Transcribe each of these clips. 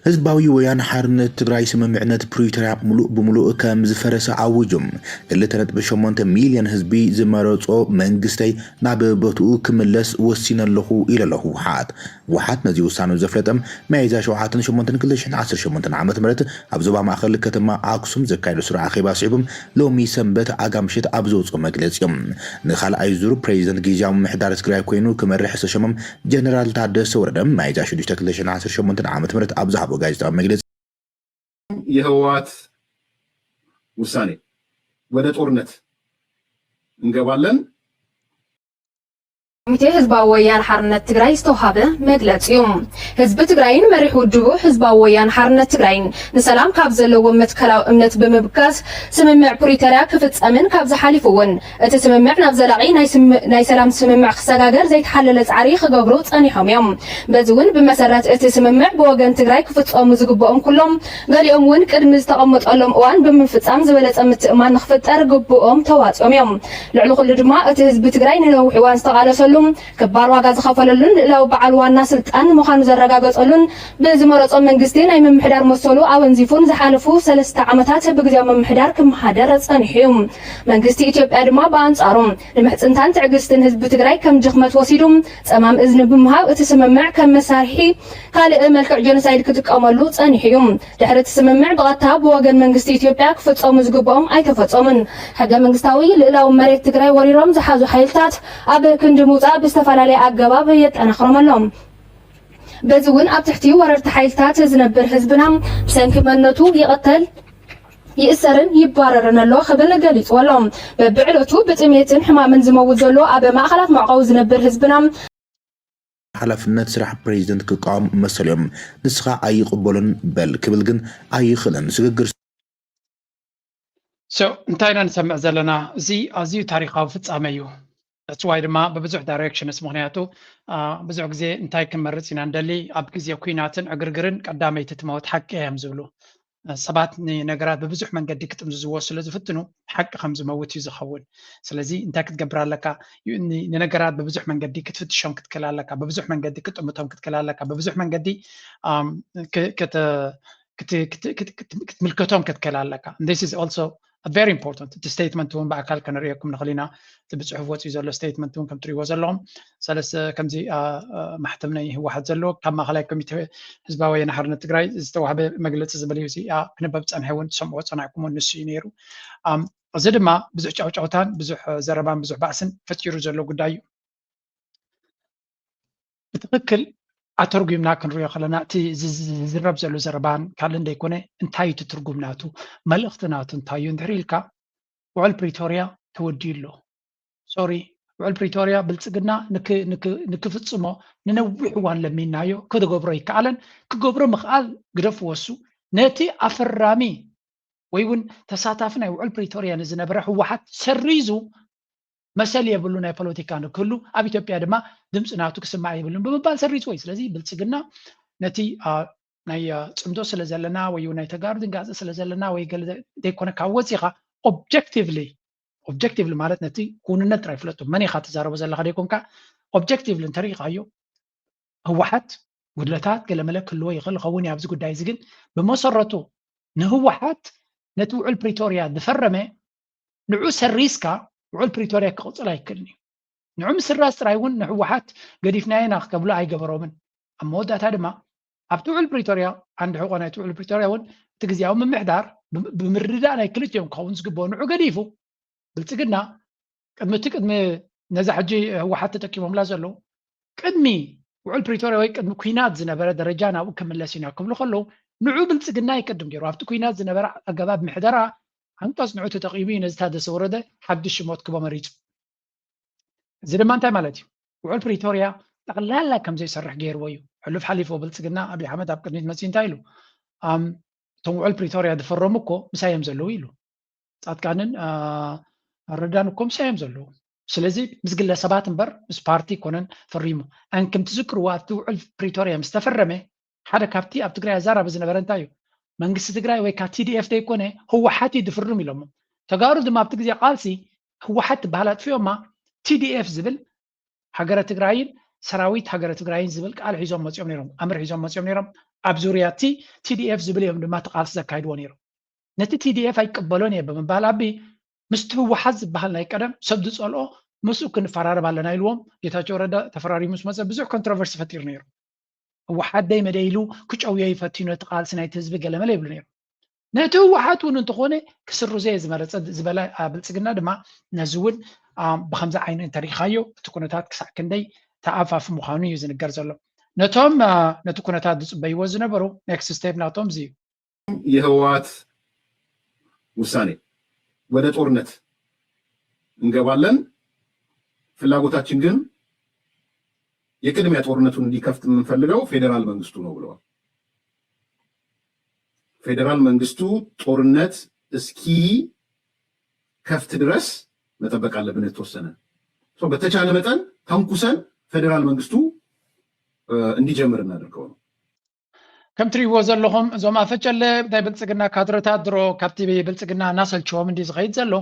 ህዝባዊ ወያነ ሓርነት ትግራይ ስምምዕነት ፕሪቶርያ ሙሉእ ብሙሉእ ከም ዝፈረሰ ኣውጁ። ክልተ ነጥቢ ሸሞንተ ሚልዮን ህዝቢ ዝመረጾ መንግስተይ ናብ ቦትኡ ክምለስ ወሲነ ኣለኹ ኢለ ኣሎ ህወሓት። ህወሓት ነዚ ውሳኑ ዘፍለጠም ሚያዝያ ሸውዓተን ሸሞንተን ክልተ ሽሕን ዓሰርተ ሸሞንተን ዓመተ ምህረት ኣብ ዞባ ማእኸል ከተማ ኣክሱም ዘካየዶ ስሩዕ ኣኼባ ስዒቡ ሎሚ ሰንበት ኣጋ ምሽት ኣብ ዘውፅኦ መግለፂ እዩ። ንኻልኣይ ዙር ፕሬዚደንት ግዝያዊ ምምሕዳር ትግራይ ኮይኑ ክመርሕ ዝተሸመም ጀነራል ታደሰ ወረደ ሚያዝያ ሽዱሽተ ክልተ ሽሕን ዓሰርተ ሸሞንተን ዓመተ ምህረት ኣብ ዝሃቦ ጋዜጣዊ መግለፂ የህወሓት ውሳኔ ወደ ጦርነት እንገባለን። ኮሚቴ ህዝባዊ ወያነ ሓርነት ትግራይ ዝተውሃበ መግለፂ እዩ። ህዝቢ ትግራይን መሪሕ ውድቡ ህዝባዊ ወያነ ሓርነት ትግራይን ንሰላም ካብ ዘለዎ መትከላዊ እምነት ብምብጋስ ስምምዕ ፕሪቶርያ ክፍፀምን ካብዚ ሓሊፉ እውን እቲ ስምምዕ ናብ ዘላቒ ናይ ሰላም ስምምዕ ክሰጋገር ዘይተሓለለ ፃዕሪ ክገብሩ ፀኒሖም እዮም። በዚ እውን ብመሰረት እቲ ስምምዕ ብወገን ትግራይ ክፍፀሙ ዝግብኦም ኩሎም፣ ገሊኦም እውን ቅድሚ ዝተቐመጠሎም እዋን ብምፍፃም ዝበለፀ ምትእማን ንክፍጠር ግብኦም ተዋፂኦም እዮም። ልዕሊ ኩሉ ድማ እቲ ህዝቢ ትግራይ ንነዊሕ እዋን ዝተቓለሰሉ፣ ክባር ዋጋ ዝኸፈለሉን ልእላዊ በዓል ዋና ስልጣን ምዃኑ ዘረጋገፀሉን ብዝመረፆ መንግስቲ ናይ ምምሕዳር መሰሉ ኣወንዚፉን ዝሓለፉ ሰለስተ ዓመታት ብግዝያዊ ምምሕዳር ክመሓደር ፀኒሑ እዩ። መንግስቲ ኢትዮጵያ ድማ ብኣንፃሩ ንምሕፅንታን ትዕግስትን ህዝቢ ትግራይ ከም ድኽመት ወሲዱ ፀማም እዝኒ ብምሃብ እቲ ስምምዕ ከም መሳርሒ ካልእ መልክዕ ጀኖሳይድ ክጥቀመሉ ፀኒሑ እዩ። ድሕሪ እቲ ስምምዕ ብቐጥታ ብወገን መንግስቲ ኢትዮጵያ ክፍፀሙ ዝግብኦም ኣይተፈፀሙን። ሕገ መንግስታዊ ልእላዊ መሬት ትግራይ ወሪሮም ዝሓዙ ሓይልታት ኣብ ክንዲ ምውፃእ ብዝተፈላለየ ኣገባብ የጠናኽሮም ኣሎ። በዚ እውን ኣብ ትሕቲ ወረርቲ ሓይልታት ዝነብር ህዝብና ብሰንኪ መንነቱ ይቕተል፣ ይእሰርን ይባረርን ኣሎ ክብል ገሊፅዎ ኣሎ። በብዕለቱ ብጥሜትን ሕማምን ዝመውት ዘሎ ኣብ ማእኸላት መዕቆቢ ዝነብር ህዝብና ሓላፍነት ስራሕ ፕሬዚደንት ክቃወም መሰሉ እዮም። ንስኻ ኣይቕበሎን በል ክብል ግን ኣይኽእልን። ስግግር So እንታይ ኢና ንሰምዕ ዘለና? እዚ ኣዝዩ ታሪኻዊ ፍጻመ እዩ። That's why ድማ ብብዙሕ directions፣ ምኽንያቱ ብዙሕ ግዜ እንታይ ክንመርጽ ኢና እንደሊ፣ ኣብ ግዜ ኲናትን ዕግርግርን ቀዳመይቲ ትመውት ሓቂ እዮም ዝብሉ ሰባት ንነገራት ብብዙሕ መንገዲ ክጥምዝዝዎ ስለ ዝፍትኑ ሓቂ ከም ዝመውት እዩ ዝኸውን። ስለዚ እንታይ ክትገብር ኣለካ? ንነገራት ብብዙሕ መንገዲ ክትፍትሾም ክትክእል ኣለካ፣ ብብዙሕ መንገዲ ክትጥምቶም ክትክእል ኣለካ፣ ብብዙሕ መንገዲ ክትምልከቶም ክትክእል ኣለካ። This is also very important። እቲ statement እውን ብኣካል ከነርእየኩም ንኽእል ኢና። እቲ ብፅሑፍ ወፂኡ ዘሎ statement እውን ከም ትሪእዎ ዘለኹም ሰለስተ ከምዚ ማሕተም ናይ ህወሓት ዘለዎ ካብ ማእኸላይ ኮሚቴ ህዝባዊ ወያነ ሓርነት ትግራይ ዝተዋህበ መግለፂ ዝብል እዩ። እዚ ክነበብ ፀንሐ እውን ትሰምዕዎ ፀናሕኩም እውን ንሱ እዩ ነይሩ። እዚ ድማ ብዙሕ ጫውጫውታን ብዙሕ ዘረባን ብዙሕ ባእስን ፈጢሩ ዘሎ ጉዳይ እዩ። ብትኽክል ኣተርጒምና ክንሪኦ ከለና እቲ ዝዝረብ ዘሎ ዘረባን ካልእ እንደይኮነ እንታይ እቲ ትርጉም ናቱ፣ መልእኽቲ ናቱ እንታይ እዩ እንድሕር ኢልካ ውዕል ፕሪቶርያ ተወዲኡ ኣሎ። ሶሪ ውዕል ፕሪቶርያ ብልፅግና ንክፍፅሞ ንነዊሕ እዋን ለሚንናዮ ክገብሮ ይከኣለን። ክገብሮ ምኽኣል ግደፍዎ እሱ ነቲ ኣፈራሚ ወይ እውን ተሳታፊ ናይ ውዕል ፕሪቶርያ ንዝነበረ ህወሓት ሰሪዙ መሰል የብሉ ናይ ፖለቲካ ንክህሉ ኣብ ኢትዮጵያ ድማ ድምፂ ናቱ ክስማዕ የብሉን ብምባል ሰሪዝዎ እዩ። ስለዚ ብልፅግና ነቲ ናይ ፅምዶ ስለ ዘለና ወይ ናይ ተጋሩ ድንጋፂ ስለ ዘለና ወይ ገለ ዘይኮነ ካብ ወፂኻ objectively objectively ማለት ነቲ ክውንነት ጥራይ ፍለጡ። መን ኢኻ ትዛረቦ ዘለኻ ዘይኮንካ objectively እንተሪኢኻዮ ህወሓት ጉድለታት ገለመለ ክህልዎ ይኽእል ይኸውን እዩ። ኣብዚ ጉዳይ እዚ ግን ብመሰረቱ ንህወሓት ነቲ ውዕል ፕሪቶርያ ዝፈረመ ንዑ ሰሪዝካ ውዕል ፕሪቶርያ ክቕፅል ኣይክእልን እዩ። ንዑ ምስራዝ ጥራይ እውን ንህወሓት ገዲፍናዮ ኢና ክብሉ ኣይገበሮምን። ኣብ መወዳእታ ድማ ኣብቲ ውዕል ፕሪቶርያ ዓንዲ ሕቆ ናይቲ ውዕል ፕሪቶርያ እውን እቲ ግዝያዊ ምምሕዳር ብምርድዳእ ናይ ክልቲኦም ክኸውን ዝግብኦ ንዑ ገዲፉ ብልፅግና ቅድሚ እቲ ቅድሚ ነዛ ሕጂ ህወሓት ተጠቂሞምላ ዘለዉ ቅድሚ ውዕል ፕሪቶርያ ወይ ቅድሚ ኲናት ዝነበረ ደረጃ ናብኡ ክምለስ ኢና ክብሉ ከለዉ ንዑ ብልፅግና ይቅድም ገይሩ ኣብቲ ኲናት ዝነበረ ኣገባብ ምሕደራ ዓንቀፅ ንዑ ተጠቂሙ እዩ ነዚ ታደሰ ወረደ ሓድሽ ሽሞት ክቦ መሪፁ። እዚ ድማ እንታይ ማለት እዩ? ውዕል ፕሪቶርያ ጠቕላላ ከም ዘይሰርሕ ገይርዎ እዩ። ሕሉፍ ሓሊፍዎ ብልፅግና ኣብይ ኣሕመድ ኣብ ቅድሚት መፅኡ እንታይ ኢሉ? እቶም ውዕል ፕሪቶርያ ዝፈረሙ እኮ ምሳይ እዮም ዘለዉ ኢሉ። ፃድቃንን ረዳን እኮ ምሳይ እዮም ዘለዉ። ስለዚ ምስ ግለሰባት እምበር ምስ ፓርቲ ኣይኮነን ፈሪሙ። ኣን ከም ትዝክርዎ ኣብቲ ውዕል ፕሪቶርያ ምስ ተፈረመ ሓደ ካብቲ ኣብ ትግራይ ኣዛራቢ ዝነበረ እንታይ እዩ? መንግስቲ ትግራይ ወይ ከዓ ቲ ዲ ኤፍ ዘይኮነ ህወሓት እዩ ዝፍርም ኢሎሞ። ተጋሩ ድማ ኣብቲ ግዜ ቃልሲ ህወሓት ትበሃል ኣጥፊኦማ ቲ ዲ ኤፍ ዝብል ሃገረ ትግራይን ሰራዊት ሃገረ ትግራይን ዝብል ቃል ሒዞም መፂኦም ነይሮም፣ ኣምር ሒዞም መፂኦም ነይሮም። ኣብ ዙርያ እቲ ቲ ዲ ኤፍ ዝብል እዮም ድማ እቲ ቃልሲ ዘካይድዎ ነይሮም። ነቲ ቲ ዲ ኤፍ ኣይቀበሎን እየ ብምባል ኣቢ ምስቲ ህወሓት ዝበሃል ናይ ቀደም ሰብ ዝፀልኦ ምስኡ ክንፈራረብ ኣለና ኢልዎም። ጌታቸው ረዳ ተፈራሪሙ ምስ መፀ ብዙሕ ኮንትሮቨርሲ ፈጢሩ ነይሩ። ህወሓት ደይ መደይ ኢሉ ክጨውዮ ይፈትዩ ነቲ ቃልሲ ናይቲ ህዝቢ ገለመለ ይብሉ ነይሩ። ነቲ ህወሓት እውን እንተኾነ ክስርዞ እየ ዝመረፀ ዝበለ ብልፅግና ድማ ነዚ እውን ብከምዚ ዓይነት እንተሪኢኻዮ እቲ ኩነታት ክሳዕ ክንደይ ተኣፋፊ ምዃኑ እዩ ዝንገር ዘሎ። ነቶም ነቲ ኩነታት ዝፅበይዎ ዝነበሩ ኔክስት ስቴፕ ናቶም እዚ እዩ። የህወሓት ውሳኔ ወደ ጦርነት እንገባለን፣ ፍላጎታችን ግን የቅድሚያ ጦርነቱን እንዲከፍት የምንፈልገው ፌዴራል መንግስቱ ነው ብለዋል። ፌዴራል መንግስቱ ጦርነት እስኪ ከፍት ድረስ መጠበቅ አለብን። የተወሰነ በተቻለ መጠን ተንኩሰን ፌዴራል መንግስቱ እንዲጀምር እናደርገው ነው። ከም ትሪእዎ ዘለኹም እዞም ኣፈጨለ ናይ ብልፅግና ካድረታት ድሮ ካብቲ ብልፅግና እናሰልችዎም እንዲ ዝኸይድ ዘሎ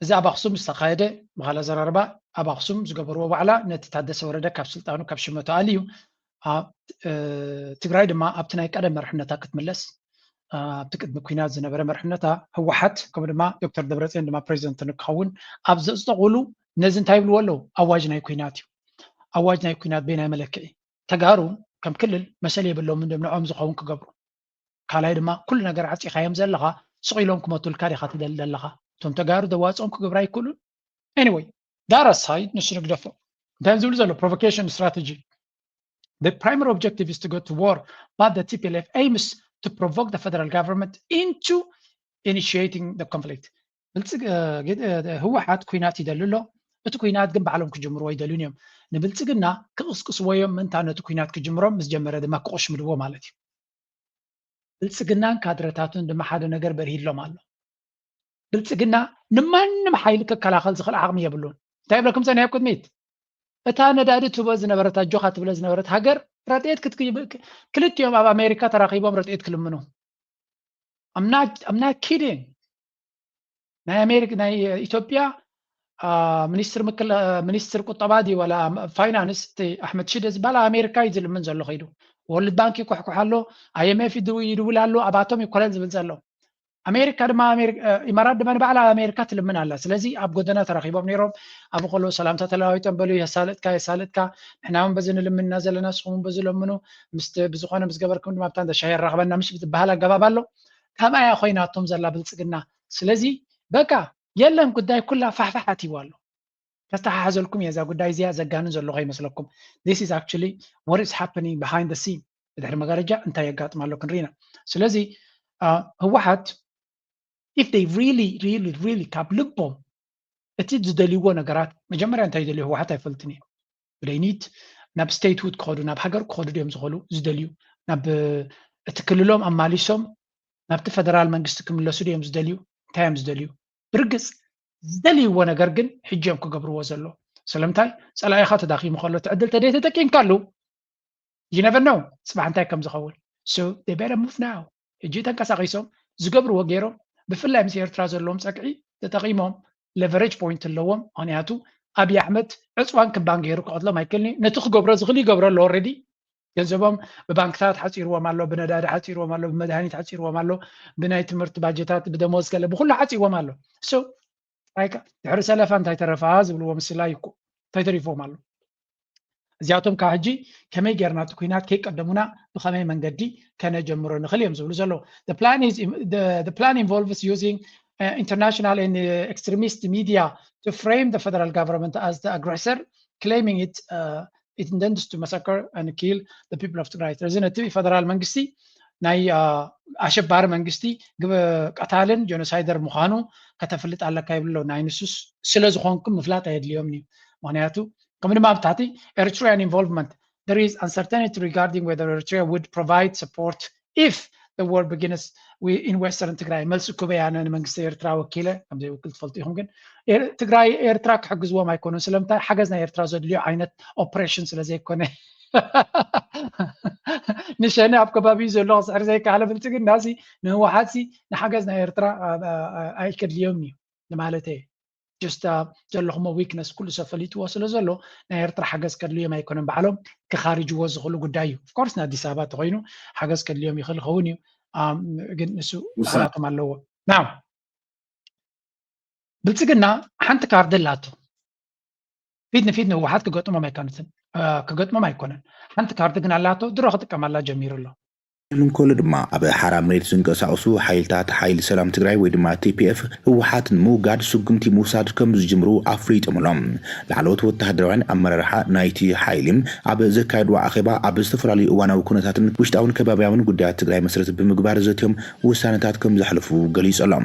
እዚ ኣብ ኣክሱም ዝተኻየደ ብኻል ኣዘራርባ ኣብ ኣክሱም ዝገበርዎ ዋዕላ ነቲ ታደሰ ወረደ ካብ ስልጣኑ ካብ ሽመቱ ኣልዩ ትግራይ ድማ ኣብቲ ናይ ቀደም መርሕነታ ክትምለስ ኣብቲ ቅድሚ ኩናት ዝነበረ መርሕነታ ህወሓት ከምኡ ድማ ዶክተር ደብረፅዮን ድማ ፕሬዚደንት ንክኸውን ኣብ ዘፅጠቁሉ ነዚ እንታይ ይብልዎ ኣለዉ? ኣዋጅ ናይ ኩናት እዩ። ኣዋጅ ናይ ኩናት በይናይ መለክዒ ተጋሩ ከም ክልል መሰል የብሎም እንድም ንዖም ዝኸውን ክገብሩ ካልኣይ ድማ ኩሉ ነገር ዓፂኻዮም ዘለኻ ስቕ ኢሎም ክመቱልካ ዲኻ ትደሊ ዘለኻ? እቶም ተጋሩ ደዋፅኦም ክገብሩ ኣይክእሉን? Anyway ዳር ኣሳይድ ንሱ ንግደፎ። እንታይ ዝብሉ ዘሎ provocation strategy? The primary objective is to go to war, but the T P L F aims to provoke the federal government into initiating the conflict. ህወሓት ኩናት ይደሊ ኣሎ። እቲ ኩናት ግን ባዕሎም ክጅምርዎ ይደልዩን እዮም። ንብልፅግና ክቕስቅስዎ እዮም ምእንታ ነቲ ኩናት ክጅምሮም ምስ ጀመረ ድማ ክቆሽምድዎ ማለት እዩ። ብልፅግናን ካድረታቱን ድማ ሓደ ነገር በርሂሎም ኣሎ። ብልፅግና ንማንም ሓይሊ ክከላኸል ዝኽእል ዓቕሚ የብሉን። እንታይ ይብለኩም ፀኒሐ ኣብ ቅድሚት እታ ነዳዲ ትህቦ ዝነበረት ኣጆኻ ትብለ ዝነበረት ሃገር ረድኤት ክልቲኦም ኣብ ኣሜሪካ ተራኺቦም ረድኤት ክልምኑ። I'm not kidding። ናይ ኣሜሪካ ናይ ኢትዮጵያ ሚኒስትር ምክል ሚኒስትር ቁጠባ ድዩ ዋላ ፋይናንስ እቲ ኣሕመድ ሽደ ዝበሃል ኣሜሪካ እዩ ዝልምን ዘሎ ከይዱ ወርልድ ባንክ ይኩሕኩሕ ኣሎ። ኣይ ኤም ኤፍ ይድውል ኣሎ። ኣባቶም እዩ ኮለል ዝብል ዘሎ። ኣሜሪካ ድማ ኢማራት ድማ ንባዕላ ኣሜሪካ ትልምን ኣላ። ስለዚ ኣብ ጎደና ተራኺቦም ነይሮም ኣብ ከሎ ሰላምታ ተለዋዊጦም በሉ የሳለጥካ የሳለጥካ ንሕና እውን በዚ ንልምንና ዘለና ንስኹም በዚ ለምኑ ምስ ብዝኾነ ምስ ገበርኩም ድማ ብታ እንዳ ሻሂ የራኽበና ምሽ ብትበሃል ኣገባብ ኣሎ። ከምኣ እያ ኮይናቶም ዘላ ብልፅግና። ስለዚ በቃ የለን ጉዳይ ኩላ ፋሕፋሕ ኣትይዋ ኣሎ። ከስተሓሓዘልኩም እየ እዛ ጉዳይ እዚኣ ዘጋንን ዘሎ ከይመስለኩም። This is actually what is happening behind the scene። ብድሕሪ መጋረጃ እንታይ የጋጥም ኣሎ ክንርኢና። ስለዚ ህወሓት if they really really really ካብ ልቦም እቲ ዝደልይዎ ነገራት መጀመርያ እንታይ ይደልዩ ህወሓት ኣይፈልጥን እዩ። ብደይኒት ናብ ስቴትሁድ ክኸዱ ናብ ሃገር ክኸዱ ድዮም ዝኽእሉ ዝደልዩ ናብ እቲ ክልሎም ኣማሊሶም ናብቲ ፈደራል መንግስቲ ክምለሱ ድዮም ዝደልዩ እንታይ እዮም ዝደልዩ? ብርግፅ ዝደልይዎ ነገር ግን ሕጂ እዮም ክገብርዎ ዘሎ። ስለምንታይ ፀላኢኻ ተዳኺሙ ከሎ እቲ ዕድል ተደይ ተጠቂምካሉ you never know ፅባሕ እንታይ ከም ዝኸውን። So they better move now። ሕጂ ተንቀሳቒሶም ዝገብርዎ ገይሮም ብፍላይ ምስ ኤርትራ ዘለዎም ፀግዒ ተጠቒሞም leverage point ኣለዎም። ምክንያቱ ኣብይ ኣሕመድ ዕፅዋን ክባን ገይሩ ክቐትሎም ኣይክእልን እዩ። ነቲ ክገብሮ ዝኽእል ይገብሮ ኣሎ already። ገንዘቦም ብባንክታት ሓፂርዎም ኣሎ፣ ብነዳዲ ሓፂርዎም ኣሎ፣ ብመድሃኒት ሓፂርዎም ኣሎ፣ ብናይ ትምህርቲ ባጀታት ብደሞዝ ገለ ብኩሉ ሓፂርዎም ኣሎ። So ድሕሪ ሰለፋ እንታይ ተረፋ ዝብልዎ ምስላ እዩ እኮ እንታይ ተሪፎም ኣሎ። እዚኣቶም ካብ ሕጂ ከመይ ጌርና እቲ ኩናት ከይቀደሙና ብኸመይ መንገዲ ከነጀምሮ ንኽእል እዮም ዝብሉ ዘለዉ። The plan involves using international and extremist media to frame the federal government as the aggressor, claiming it intends to massacre and kill the people of Tigray. ስለዚ ነቲ ፈደራል መንግስቲ ናይ ኣሸባሪ መንግስቲ ቀታልን ጀኖሳይደር ምዃኑ ከተፍልጥ ኣለካ ይብሎ ናይ ንሱስ ስለ ዝኾንኩም ምፍላጥ ኣየድልዮም እዩ። ምክንያቱ ከም ድማ ኣብ ታሕቲ Eritrean involvement, there is uncertainty regarding whether Eritrea would provide support if the war begins in western ትግራይ። መልሲ ኩበይ ኣነ ንመንግስቲ ኤርትራ ወኪለ ከምዘይውክል ትፈልጡ ኢኹም ግን ትግራይ ኤርትራ ክሕግዝዎም ኣይኮኑን። ስለምንታይ ሓገዝ ናይ ኤርትራ ዘድልዮ ዓይነት ኦፕሬሽን ስለ ዘይኮነ ንሸነ ኣብ ከባቢኡ ዘሎ ክስዕር ዘይከኣለ ብልፅግና ሲ ንህወሓት ሲ ንሓገዝ ናይ ኤርትራ ኣይከድልዮም እዩ ንማለት እየ። just ዘለኹሞ weakness ኩሉ ሰብ ፈሊጥዎ ስለ ዘሎ ናይ ኤርትራ ሓገዝ ከድልዮም ኣይኮነን፣ ባዕሎም ክኻርጅዎ ዝኽእሉ ጉዳይ እዩ። Of course ንኣዲስ ኣበባ ተኮይኑ ሓገዝ ከድልዮም ይኽእል ይኸውን እዩ፣ ግን ንሱ ውሳኔ ናቶም ኣለዎ። ናው ብልጽግና ሓንቲ ካርድ ኣላቶ። ፊት ንፊት ንህወሓት ክገጥሞም ኣይኮነትን፣ ክገጥሞም ኣይኮነን። ሓንቲ ካርድ ግን ኣላቶ፣ ድሮ ክጥቀመላ ጀሚሩ ኣሎ። እንከሎ ድማ ኣብ ሓራ መሬት ዝንቀሳቐሱ ሓይልታት ሓይሊ ሰላም ትግራይ ወይ ድማ ቲፒኤፍ ህወሓት ንምውጋድ ስጉምቲ ምውሳድ ከም ዝጅምሩ ኣፍሊጦም ኣለዉ። ላዕለዎት ወተሃደራውያን ኣመራርሓ ናይቲ ሓይሊ ኣብ ዘካየድዎ ኣኼባ ኣብ ዝተፈላለዩ እዋናዊ ኩነታትን ውሽጣውን ከባብያውን ጉዳያት ትግራይ መሰረት ብምግባር ዘትዮም ውሳነታት ከም ዘሕልፉ ገሊጹ ኣሎ።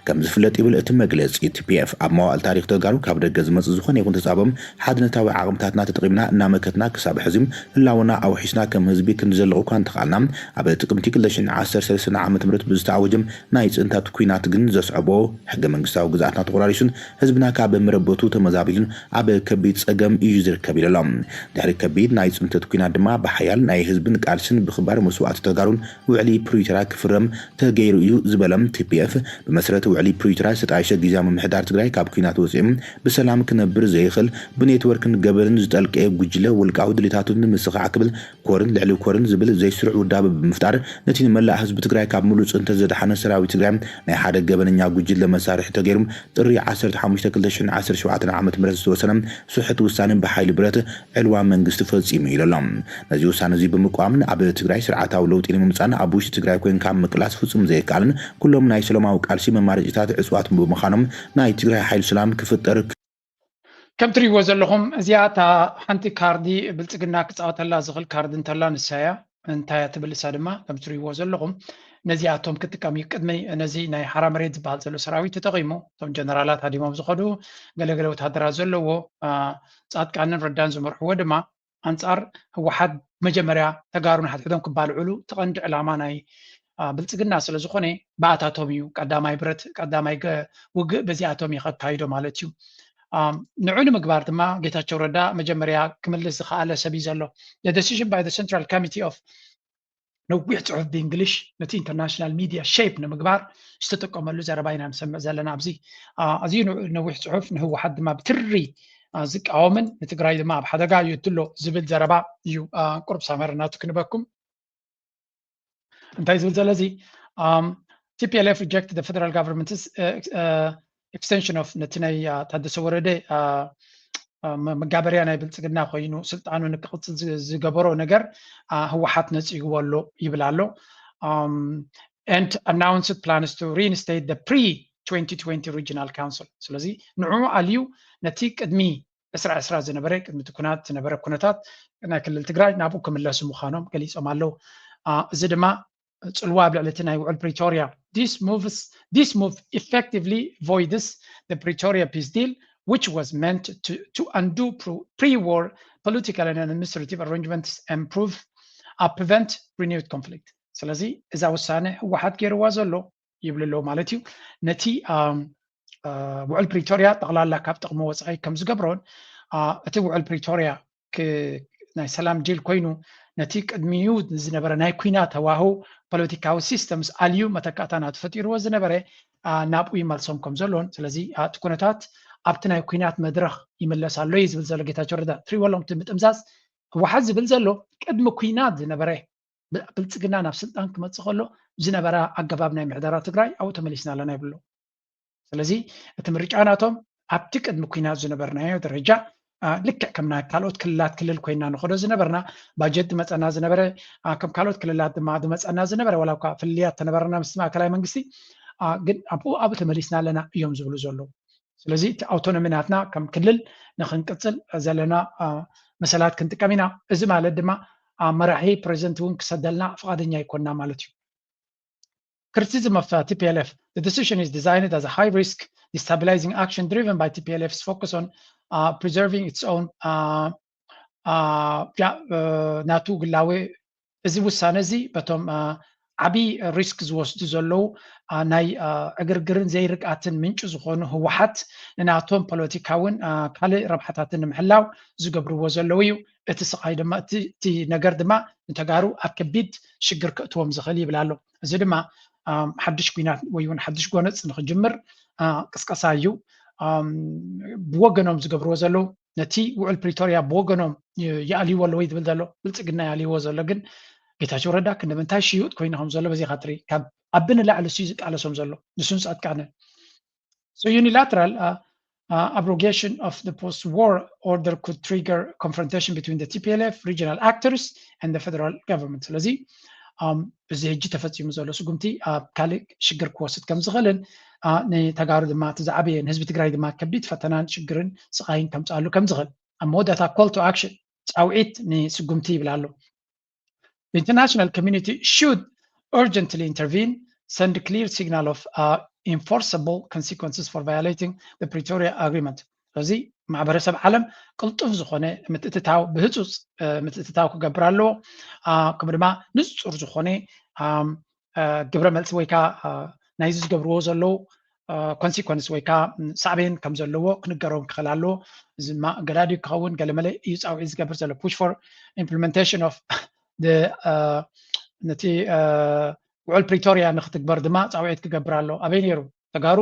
ከም ዝፍለጥ ይብል እቲ መግለጺ፣ ቲፒኤፍ ኣብ መዋእል ታሪኽ ተጋሩ ካብ ደገ ዝመጽእ ዝኾነ ይኹን ተጻቦም ሓድነታዊ ዓቕምታትና ተጠቒምና እናመከትና ክሳብ ሕዚ ህላወና ኣውሒስና ከም ህዝቢ ክንዘልቕ እኳ እንተኽኣልና፣ ኣብ ጥቅምቲ ክልተ ሽሕን ዓሰርተ ሰለስተን ዓመተ ምህረት ብዝተኣወጀ ናይ ጽንተት ኲናት ግን ዘስዐቦ ሕገ መንግስታዊ ግዝኣትና ተቆራሪሱን ህዝብና ካብ መረበቱ ተመዛቢሉን ኣብ ከቢድ ጸገም እዩ ዝርከብ ኢሉ ኣሎ። ድሕሪ ከቢድ ናይ ጽንተት ኲናት ድማ ብሓያል ናይ ህዝብን ቃልስን ብኽባር መስዋእቲ ተጋሩን ውዕሊ ፕሪቶርያ ክፍረም ተገይሩ እዩ ዝበለ ቲፒኤፍ፣ ብመሰረት ውዕሊ ፕሪቶርያ ዝተጣየሸ ግዝያዊ ምምሕዳር ትግራይ ካብ ኲናት ወፂኦም ብሰላም ክነብር ዘይኽእል ብኔትወርክን ገበልን ዝጠልቀየ ጉጅለ ውልቃዊ ድሌታቱ ንምስኻዕ ክብል ኮርን ልዕሊ ኮርን ዝብል ዘይስሩዕ ውዳበ ብምፍጣር ነቲ ንመላእ ህዝቢ ትግራይ ካብ ሙሉእ ፅንተት ዘድሓነ ሰራዊት ትግራይ ናይ ሓደ ገበነኛ ጉጅለ መሳርሒ ተገይሩ ጥሪ ዓሰርተ ሓሙሽተ ክልተ ሽሕን ዓሰርተ ሸውዓተን ዓመተ ምህረት ዝተወሰነ ስሕት ውሳነ ብሓይሊ ብረት ዕልዋ መንግስቲ ፈፂሙ ኢሉ ኣሎ። ነዚ ውሳነ እዚ ብምቋምን ኣብ ትግራይ ስርዓታዊ ለውጢ ንምምፃን ኣብ ውሽጢ ትግራይ ኮይንካ ምቅላስ ፍፁም ዘይከኣልን ኩሎም ናይ ሰላማዊ ቃልሲ መማረፂታት ዕፅዋት ብምዃኖም ናይ ትግራይ ሓይሊ ሰላም ክፍጠር ከም ትሪእዎ ዘለኹም እዚኣ እታ ሓንቲ ካርዲ ብልፅግና ክፃወተላ ዝኽእል ካርዲ እንተላ ንሳ እያ። እንታይ እያ ትብል እሳ ድማ ከም ትሪእዎ ዘለኹም ነዚኣቶም ክጥቀም እዩ። ቅድሚ ነዚ ናይ ሓራ መሬት ዝበሃል ዘሎ ሰራዊት ተጠቒሙ እቶም ጀነራላት ሃዲሞም ዝኸዱ ገለገለ ወታደራት ዘለዎ ፃድቃንን ረዳን ዝመርሕዎ ድማ ኣንጻር ህወሓት መጀመርያ ተጋሩን ሓድሕዶም ክባልዕሉ እቲ ቀንዲ ዕላማ ናይ ብልፅግና ስለ ዝኾነ ብኣታቶም እዩ ቀዳማይ ብረት ቀዳማይ ውግእ በዚኣቶም እዩ ከካይዶ ማለት እዩ። ንዑ ንምግባር ድማ ጌታቸው ረዳ መጀመርያ ክምልስ ዝኸኣለ ሰብ እዩ ዘሎ። The decision by the Central Committee of ነዊሕ ፅሑፍ ብእንግሊሽ ነቲ ኢንተርናሽናል ሚድያ ሼፕ ንምግባር ዝተጠቀመሉ ዘረባ ኢና ንሰምዕ ዘለና ኣብዚ። ኣዝዩ ነዊሕ ፅሑፍ ንህወሓት ድማ ብትሪ ዝቃወምን ንትግራይ ድማ ኣብ ሓደጋ የትሎ ዝብል ዘረባ እዩ። ቁሩብ ሳመር እናቱ ክንበኩም እንታይ ዝብል ዘሎ እዚ ቲፒኤልኤፍ reject the federal government's extension of ነቲ ናይ ታደሰ ወረደ መጋበርያ ናይ ብልፅግና ኮይኑ ስልጣኑ ንክቕፅል ዝገበሮ ነገር ህወሓት ነፂግዎ ኣሎ ይብል ኣሎ። And announced plans to reinstate the pre twenty twenty regional council። ስለዚ ንዑ ኣልዩ ነቲ ቅድሚ ዕስራ ዕስራ ዝነበረ ቅድሚ እቲ ኩናት ዝነበረ ኩነታት ናይ ክልል ትግራይ ናብኡ ክምለሱ ምዃኖም ገሊፆም ኣለዉ። እዚ ድማ ፅልዋ ኣብ ልዕሊ እቲ ናይ ውዕል ፕሪቶርያ this move effectively voids the Pretoria peace deal which was meant to undo pre-war political and administrative arrangements and prove prevent renewed conflict። ስለዚ እዛ ውሳነ ህወሓት ገይርዋ ዘሎ ይብሉ ኣለዉ ማለት እዩ። ነቲ ውዕል ፕሪቶርያ ጠቕላላ ካብ ጥቕሚ ወፃኢ ከም ዝገብሮን እቲ ውዕል ፕሪቶርያ ናይ ሰላም ዲል ኮይኑ ነቲ ቅድሚኡ ዝነበረ ናይ ኲናት ሃዋህው ፖለቲካዊ ሲስተምስ ኣልዩ መተካእታ ናቱ ፈጢርዎ ዝነበረ ናብኡ ይመልሶም ከም ዘሎን ስለዚ እቲ ኩነታት ኣብቲ ናይ ኲናት መድረኽ ይምለስ ኣሎ እዩ ዝብል ዘሎ ጌታቸው ረዳ። ትሪእዎ ኣለኹም እቲ ምጥምዛዝ ህወሓት ዝብል ዘሎ ቅድሚ ኲናት ዝነበረ ብልፅግና ናብ ስልጣን ክመፅእ ከሎ ዝነበረ ኣገባብ ናይ ምሕደራ ትግራይ ኣብኡ ተመሊስና ኣለና ይብሉ። ስለዚ እቲ ምርጫ ናቶም ኣብቲ ቅድሚ ኲናት ዝነበርናዮ ደረጃ ልክዕ ከም ናይ ካልኦት ክልላት ክልል ኮይና ንኸዶ ዝነበርና ባጀት ዝመፀና ዝነበረ ከም ካልኦት ክልላት ድማ ዝመፀና ዝነበረ ዋላ እኳ ፍልልያት ተነበረና ምስ ማእከላይ መንግስቲ ግን ኣብኡ ኣብኡ ተመሊስና ኣለና እዮም ዝብሉ ዘለዉ። ስለዚ እቲ ኣውቶኖሚ ናትና ከም ክልል ንክንቅፅል ዘለና መሰላት ክንጥቀም ኢና። እዚ ማለት ድማ መራሒ ፕሬዚደንት እውን ክሰደልና ፍቓደኛ ኣይኮንና ማለት እዩ። Criticism of uh, T P L F. The decision is designed as a high risk destabilizing action driven by T P L F's focus on uh, preserving its own uh, uh, yeah, uh, ናቱ ግላዊ እዚ ውሳነ እዚ በቶም ዓብዪ ሪስክ ዝወስዱ ዘለዉ ናይ ዕግርግርን ዘይርግኣትን ምንጪ ዝኾኑ ህወሓት ንናቶም ፖለቲካውን ካልእ ረብሓታትን ንምሕላው ዝገብርዎ ዘለዉ እዩ። እቲ ስቓይ ድማ እቲ ነገር ድማ ንተጋሩ ኣብ ከቢድ ሽግር ክእትዎም ዝኽእል ይብል ኣሎ። እዚ ድማ ሓድሽ ኲናት ወይ እውን ሓድሽ ጎነፅ ንክጅምር ቅስቀሳ እዩ። ብወገኖም ዝገብርዎ ዘለዉ፣ ነቲ ውዕል ፕሪቶርያ ብወገኖም ይኣልይዎ ኣለዉ ዝብል ዘሎ፣ ብልፅግና ይኣልይዎ ዘሎ። ግን ጌታቸው ረዳ ክንደምንታይ ሽዩጥ ኮይኑ ከም ዘሎ በዚኻ ትርኢ። ካብ ኣቢ ንላዕሊ እሱ ዝቃለሶም ዘሎ፣ ንሱን ፃድቃንን። So unilateral abrogation of the post-war order could trigger confrontation between the T P L F, regional actors and the federal government. ስለዚ እዚ ሕጂ ተፈፂሙ ዘሎ ስጉምቲ ኣብ ካልእ ሽግር ክወስድ ከም ዝኽእልን፣ ንተጋሩ ድማ እቲ ዝዓበየ፣ ንህዝቢ ትግራይ ድማ ከቢድ ፈተናን ሽግርን ስቓይን ከምፅኣሉ ከም ዝኽእል ኣብ መወዳእታ call to action፣ ፃውዒት ንስጉምቲ ይብል ኣሎ። The international community should urgently intervene, send clear signal of enforceable consequences for violating the Pretoria Agreement. ስለዚ ማሕበረሰብ ዓለም ቅልጡፍ ዝኾነ ምትእትታው፣ ብህፁፅ ምትእትታው ክገብር ኣለዎ። ከምኡ ድማ ንፁር ዝኾነ ግብረ መልሲ ወይ ከዓ ናይዚ ዝገብርዎ ዘለዉ ኮንሲኮንስ ወይ ከዓ ሳዕቤን ከም ዘለዎ ክንገሮም ክኽእል ኣለዎ። እዚ ድማ ገዳዲ ክኸውን ገለመለ እዩ ፃውዒት ዝገብር ዘሎ። Push for implementation of the ነቲ ውዕል ፕሪቶርያ ንክትግበር ድማ ፃውዒት ክገብር ኣሎ። ኣበይ ነይሩ? ተጋሩ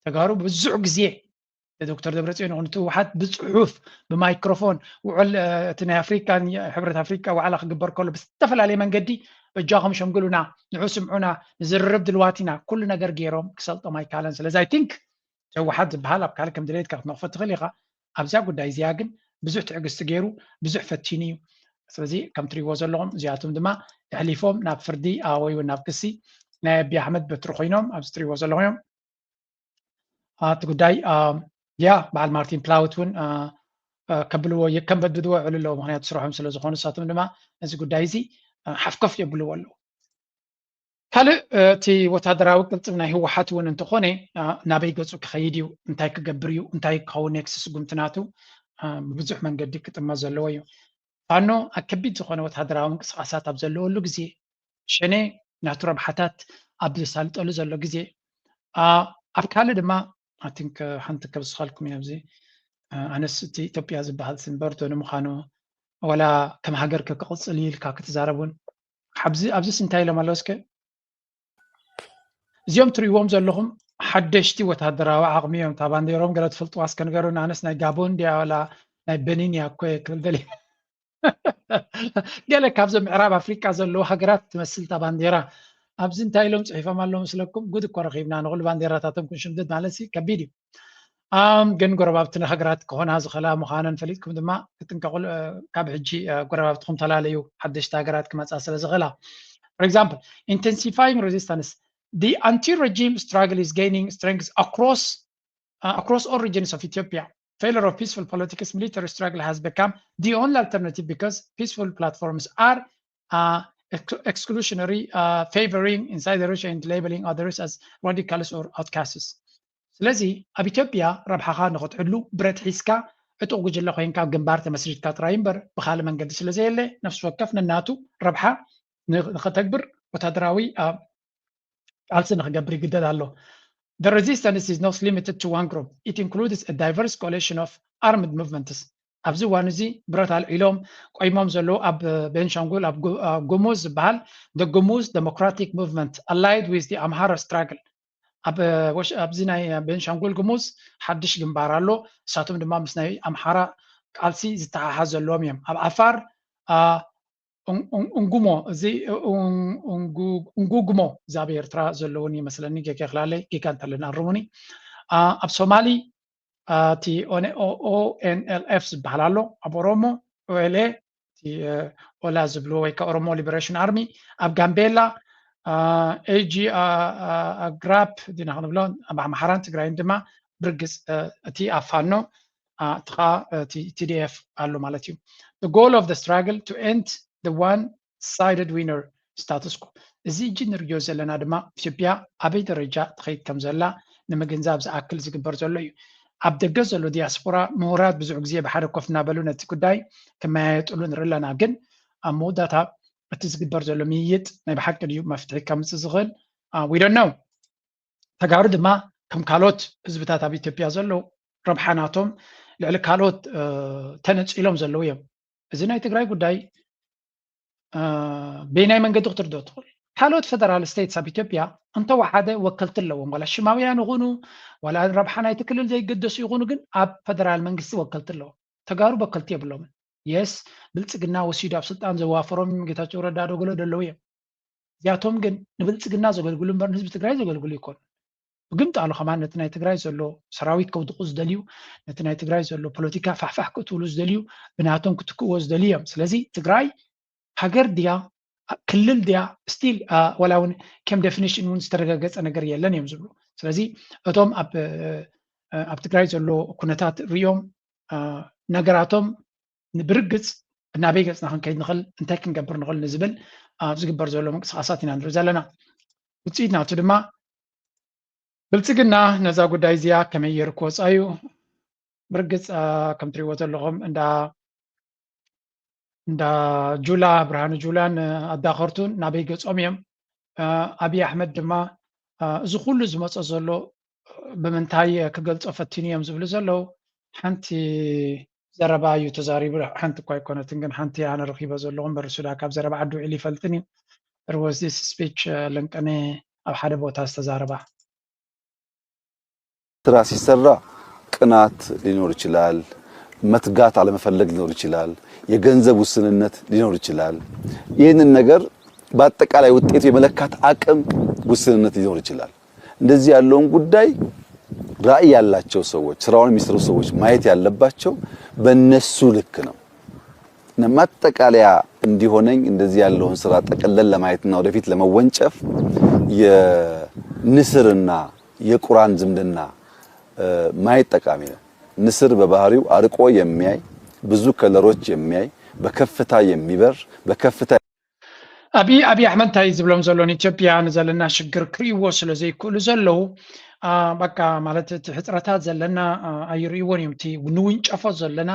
ተጋሩ ብዙሕ ግዜ ዶክተር ደብረፅዮን ይኹን እቲ ህወሓት ብፅሑፍ ብማይክሮፎን ውዕል እቲ ናይ ኣፍሪካን ሕብረት ኣፍሪካ ዋዕላ ክግበር ከሎ ብዝተፈላለየ መንገዲ በጃኹም ሸምግሉና፣ ንዑ ስምዑና፣ ንዝርርብ ድልዋት ኢና፣ ኩሉ ነገር ገይሮም ክሰልጦም ኣይካለን። ስለዚ I think ህወሓት ዝበሃል ኣብ ካልእ ከም ድሌትካ ክትነቕፎ ትኽእል ኢኻ። ኣብዛ ጉዳይ እዚኣ ግን ብዙሕ ትዕግስቲ ገይሩ ብዙሕ ፈቲኑ እዩ። ስለዚ ከም ትሪእዎ ዘለኹም እዚኣቶም ድማ የሕሊፎም ናብ ፍርዲ ወይ እውን ናብ ክሲ ናይ ኣቢ ኣሕመድ በትሪ ኮይኖም ኣብዚ ትሪእዎ ዘለኹም እዮም። እቲ ጉዳይ ያ በዓል ማርቲን ፕላውት እውን ከብልዎ ከንበድድዎ ይዕሉ ኣለዉ። ምክንያቱ ስርሖም ስለ ዝኾኑ ንሳቶም ድማ ነዚ ጉዳይ እዚ ሓፍከፍ የብልዎ ኣለዉ። ካልእ እቲ ወታደራዊ ቅልፅም ናይ ህወሓት እውን እንተኾነ ናበይ ገፁ ክኸይድ እዩ፣ እንታይ ክገብር እዩ፣ እንታይ ክኸውን ኔክስት ስጉምቲ ናቱ ብብዙሕ መንገዲ ክጥመ ዘለዎ እዩ። ፋኖ ኣብ ከቢድ ዝኾነ ወታደራዊ ምንቅስቃሳት ኣብ ዘለወሉ ግዜ፣ ሸኔ ናቱ ረብሓታት ኣብ ዘሳልጠሉ ዘሎ ግዜ፣ ኣብ ካልእ ድማ I think ሓንቲ ከብስኻልኩም እየ ኣብዚ ኣነስ እቲ ኢትዮጵያ ዝበሃል ስንበር ዶ ንምዃኑ ወላ ከም ሃገር ከ ክቕፅል እዩ ኢልካ ክትዛረብ እውን ኣብዚ ኣብዚስ እንታይ ኢሎም ኣለዉ እስከ እዚኦም ትሪእዎም ዘለኹም ሓደሽቲ ወታደራዊ ዓቕሚ እዮም። እታ ባንዴሮም ገለ ትፈልጥዋ እስከ ንገሩና። ኣነስ ናይ ጋቦን ድያ ዋላ ናይ በኒን እያ እኮ እየ ክብል ደልየ። ገለ ካብዞም ምዕራብ ኣፍሪቃ ዘለዉ ሃገራት ትመስል እታ ባንዴራ። ኣብዚ እንታይ ኢሎም ፅሒፎም ኣለዉ መስለኩም? ጉድ እኮ ረኺብና። ንኹሉ ባንዴራታቶም ክንሽምድድ ማለት ሲ ከቢድ እዩ። ኣም ግን ጎረባብቲ ሃገራት ክኾና ዝኽእላ ምዃነን ፈሊጥኩም ድማ ክትጥንቀቑ ካብ ሕጂ ጎረባብትኹም ተላለዩ። ሓደሽቲ ሃገራት ክመፃ ስለ ዝኽእላ። For example, intensifying resistance. The anti-regime struggle is gaining strength across uh, across all regions of Ethiopia. Failure of peaceful politics, military struggle has become the only alternative because peaceful platforms are uh, exclusionary, uh, favoring insiders and labeling others as radicals or outcasts. ስለዚ ኣብ ኢትዮጵያ ረብሓኻ ንኽትሕሉ ብረት ሒዝካ ዕጡቕ ጉጅለ ኮይንካ ኣብ ግንባር ተመስሪትካ ጥራይ እምበር ብኻልእ መንገዲ ስለ ዘየለ ነፍሲ ወከፍ ነናቱ ረብሓ ንኸተግብር ወታደራዊ ቃልሲ ንኽገብር ይግደድ ኣሎ። The resistance is not limited to one group. It includes a diverse coalition of armed movements. ኣብዚ እዋን እዚ ብረት ኣልዒሎም ቆይሞም ዘለዉ ኣብ ቤንሻንጉል ኣብ ጉሙዝ ዝበሃል the Gumuz Democratic Movement allied with the Amhara struggle. ኣብዚ ናይ ቤንሻንጉል ጉሙዝ ሓድሽ ግንባር ኣሎ። ንሳቶም ድማ ምስ ናይ ኣምሓራ ቃልሲ ዝተሓሓዝ ዘለዎም እዮም። ኣብ ዓፋር እንጉሞ እዚ እንጉጉሞ እዚ ኣብ ኤርትራ ዘለውን ይመስለኒ፣ ጌጋ ክላለይ ጌጋ እንተለና ኣርሙኒ። ኣብ ሶማሊ እቲ ኦኤንኤልኤፍ ዝበሃል ኣሎ፣ ኣብ ኦሮሞ ኦኤልኤ እቲ ኦላ ዝብልዎ ወይ ከዓ ኦሮሞ ሊበሬሽን ኣርሚ፣ ኣብ ጋምቤላ ኤጂ ግራፕ ዲና ክንብሎ፣ ኣብ ኣምሓራን ትግራይን ድማ ብርግፅ እቲ ኣብ ፋኖ እቲ ከዓ ቲዲኤፍ ኣሎ ማለት እዩ። The goal of the struggle to end the one sided winner status quo. እዚ እጂ ንርእዮ ዘለና ድማ ኢትዮጵያ ኣበይ ደረጃ ትኸይድ ከም ዘላ ንምግንዛብ ዝኣክል ዝግበር ዘሎ እዩ። ኣብ ደገ ዘሎ ዲያስፖራ ምሁራት ብዙሕ ግዜ ብሓደ ኮፍ እናበሉ ነቲ ጉዳይ ክመያየጥሉ ንርኢ ኣለና። ግን ኣብ መወዳእታ እቲ ዝግበር ዘሎ ምይይጥ ናይ ብሓቂ ድዩ መፍትሒ ከምፅእ ዝኽእል? We don't know። ተጋሩ ድማ ከም ካልኦት ህዝብታት ኣብ ኢትዮጵያ ዘለዉ ረብሓ ናቶም ልዕሊ ካልኦት ተነፂሎም ዘለዉ እዮም። እዚ ናይ ትግራይ ጉዳይ በየናይ መንገዲ ክትርድኦ ትኽእል? ካልኦት ፌደራል ስቴትስ ኣብ ኢትዮጵያ እንተወሓደ ወከልቲ ኣለዎም። ዋላ ሽማውያን ይኹኑ፣ ዋላ ረብሓ ናይቲ ክልል ዘይገደሱ ይኹኑ፣ ግን ኣብ ፌደራል መንግስቲ ወከልቲ ኣለዎም። ተጋሩ ወከልቲ የብሎምን። የስ፣ ብልጽግና ወሲዱ ኣብ ስልጣን ዘዋፈሮም ጌታቸው ረዳ ዶ ገለ ዶ ኣለዉ እዮም። እዚኣቶም ግን ንብልጽግና ዘገልግሉ እምበር ንህዝቢ ትግራይ ዘገልግሉ ይኮኑ። ብግምጣሉ ከማን ነቲ ናይ ትግራይ ዘሎ ሰራዊት ከውድቑ ዝደልዩ፣ ነቲ ናይ ትግራይ ዘሎ ፖለቲካ ፋሕፋሕ ክትብሉ ዝደልዩ፣ ብናቶም ክትክእዎ ዝደልዩ እዮም። ስለዚ ትግራይ ሃገር ድያ፣ ክልል ድያ፣ ስቲል ዋላ እውን ከም ዴፊኒሽን እውን ዝተረጋገፀ ነገር የለን እዮም ዝብሉ። ስለዚ እቶም ኣብ ኣብ ትግራይ ዘሎ ኩነታት ሪኦም ነገራቶም ብርግፅ ናበይ ገፅና ክንከይድ ንኽእል፣ እንታይ ክንገብር ንኽእል ንዝብል ዝግበር ዘሎ ምንቅስቃሳት ኢና ንርኢ ዘለና። ውፅኢት ናቱ ድማ ብልፅግና ነዛ ጉዳይ እዚኣ ከመይ ገይሩ ክወፃ እዩ? ብርግፅ ከም ትሪእዎ ዘለኹም እንዳ እንዳ ጁላ፣ ብርሃኑ ጁላን ኣዳኸርቱን ናበይ ገፆም እዮም? ኣብይ ኣሕመድ ድማ እዚ ኩሉ ዝመፀ ዘሎ ብምንታይ ክገልፆ ፈቲኑ እዮም ዝብሉ ዘለዉ። ሓንቲ ዘረባ እዩ ተዛሪቡ፣ ሓንቲ እኳ ኣይኮነትን፣ ግን ሓንቲ ኣነ ረኺበ ዘለኹ እምበር፣ እሱ ዳ ካብ ዘረባ ዓዲ ውዒሉ ይፈልጥን እዩ። There was this speech፣ ለንቀነ ኣብ ሓደ ቦታ ዝተዛረባ። ስራ ሲሰራ ቅናት ሊኖር ይችላል፣ መትጋት አለመፈለግ ሊኖር ይችላል፣ የገንዘብ ውስንነት ሊኖር ይችላል። ይህንን ነገር በአጠቃላይ ውጤቱ የመለካት አቅም ውስንነት ሊኖር ይችላል። እንደዚህ ያለውን ጉዳይ ራዕይ ያላቸው ሰዎች፣ ስራውን የሚሰሩ ሰዎች ማየት ያለባቸው በእነሱ ልክ ነው። እና ማጠቃለያ እንዲሆነኝ እንደዚህ ያለውን ስራ ጠቅለል ለማየትና ወደፊት ለመወንጨፍ የንስርና የቁራን ዝምድና ማየት ጠቃሚ ነው። ንስር በባህሪው አርቆ የሚያይ፣ ብዙ ከለሮች የሚያይ፣ በከፍታ የሚበር፣ በከፍታ ኣብይ ኣብይ ኣሕመድ እንታይ ዝብሎም ዘሎ ንኢትዮጵያ ንዘለና ሽግር ክርእይዎ ስለ ዘይክእሉ ዘለዉ በቃ ማለት እቲ ሕፅረታት ዘለና ኣይርእይዎን እዮም። እቲ ንውንጨፎ ዘለና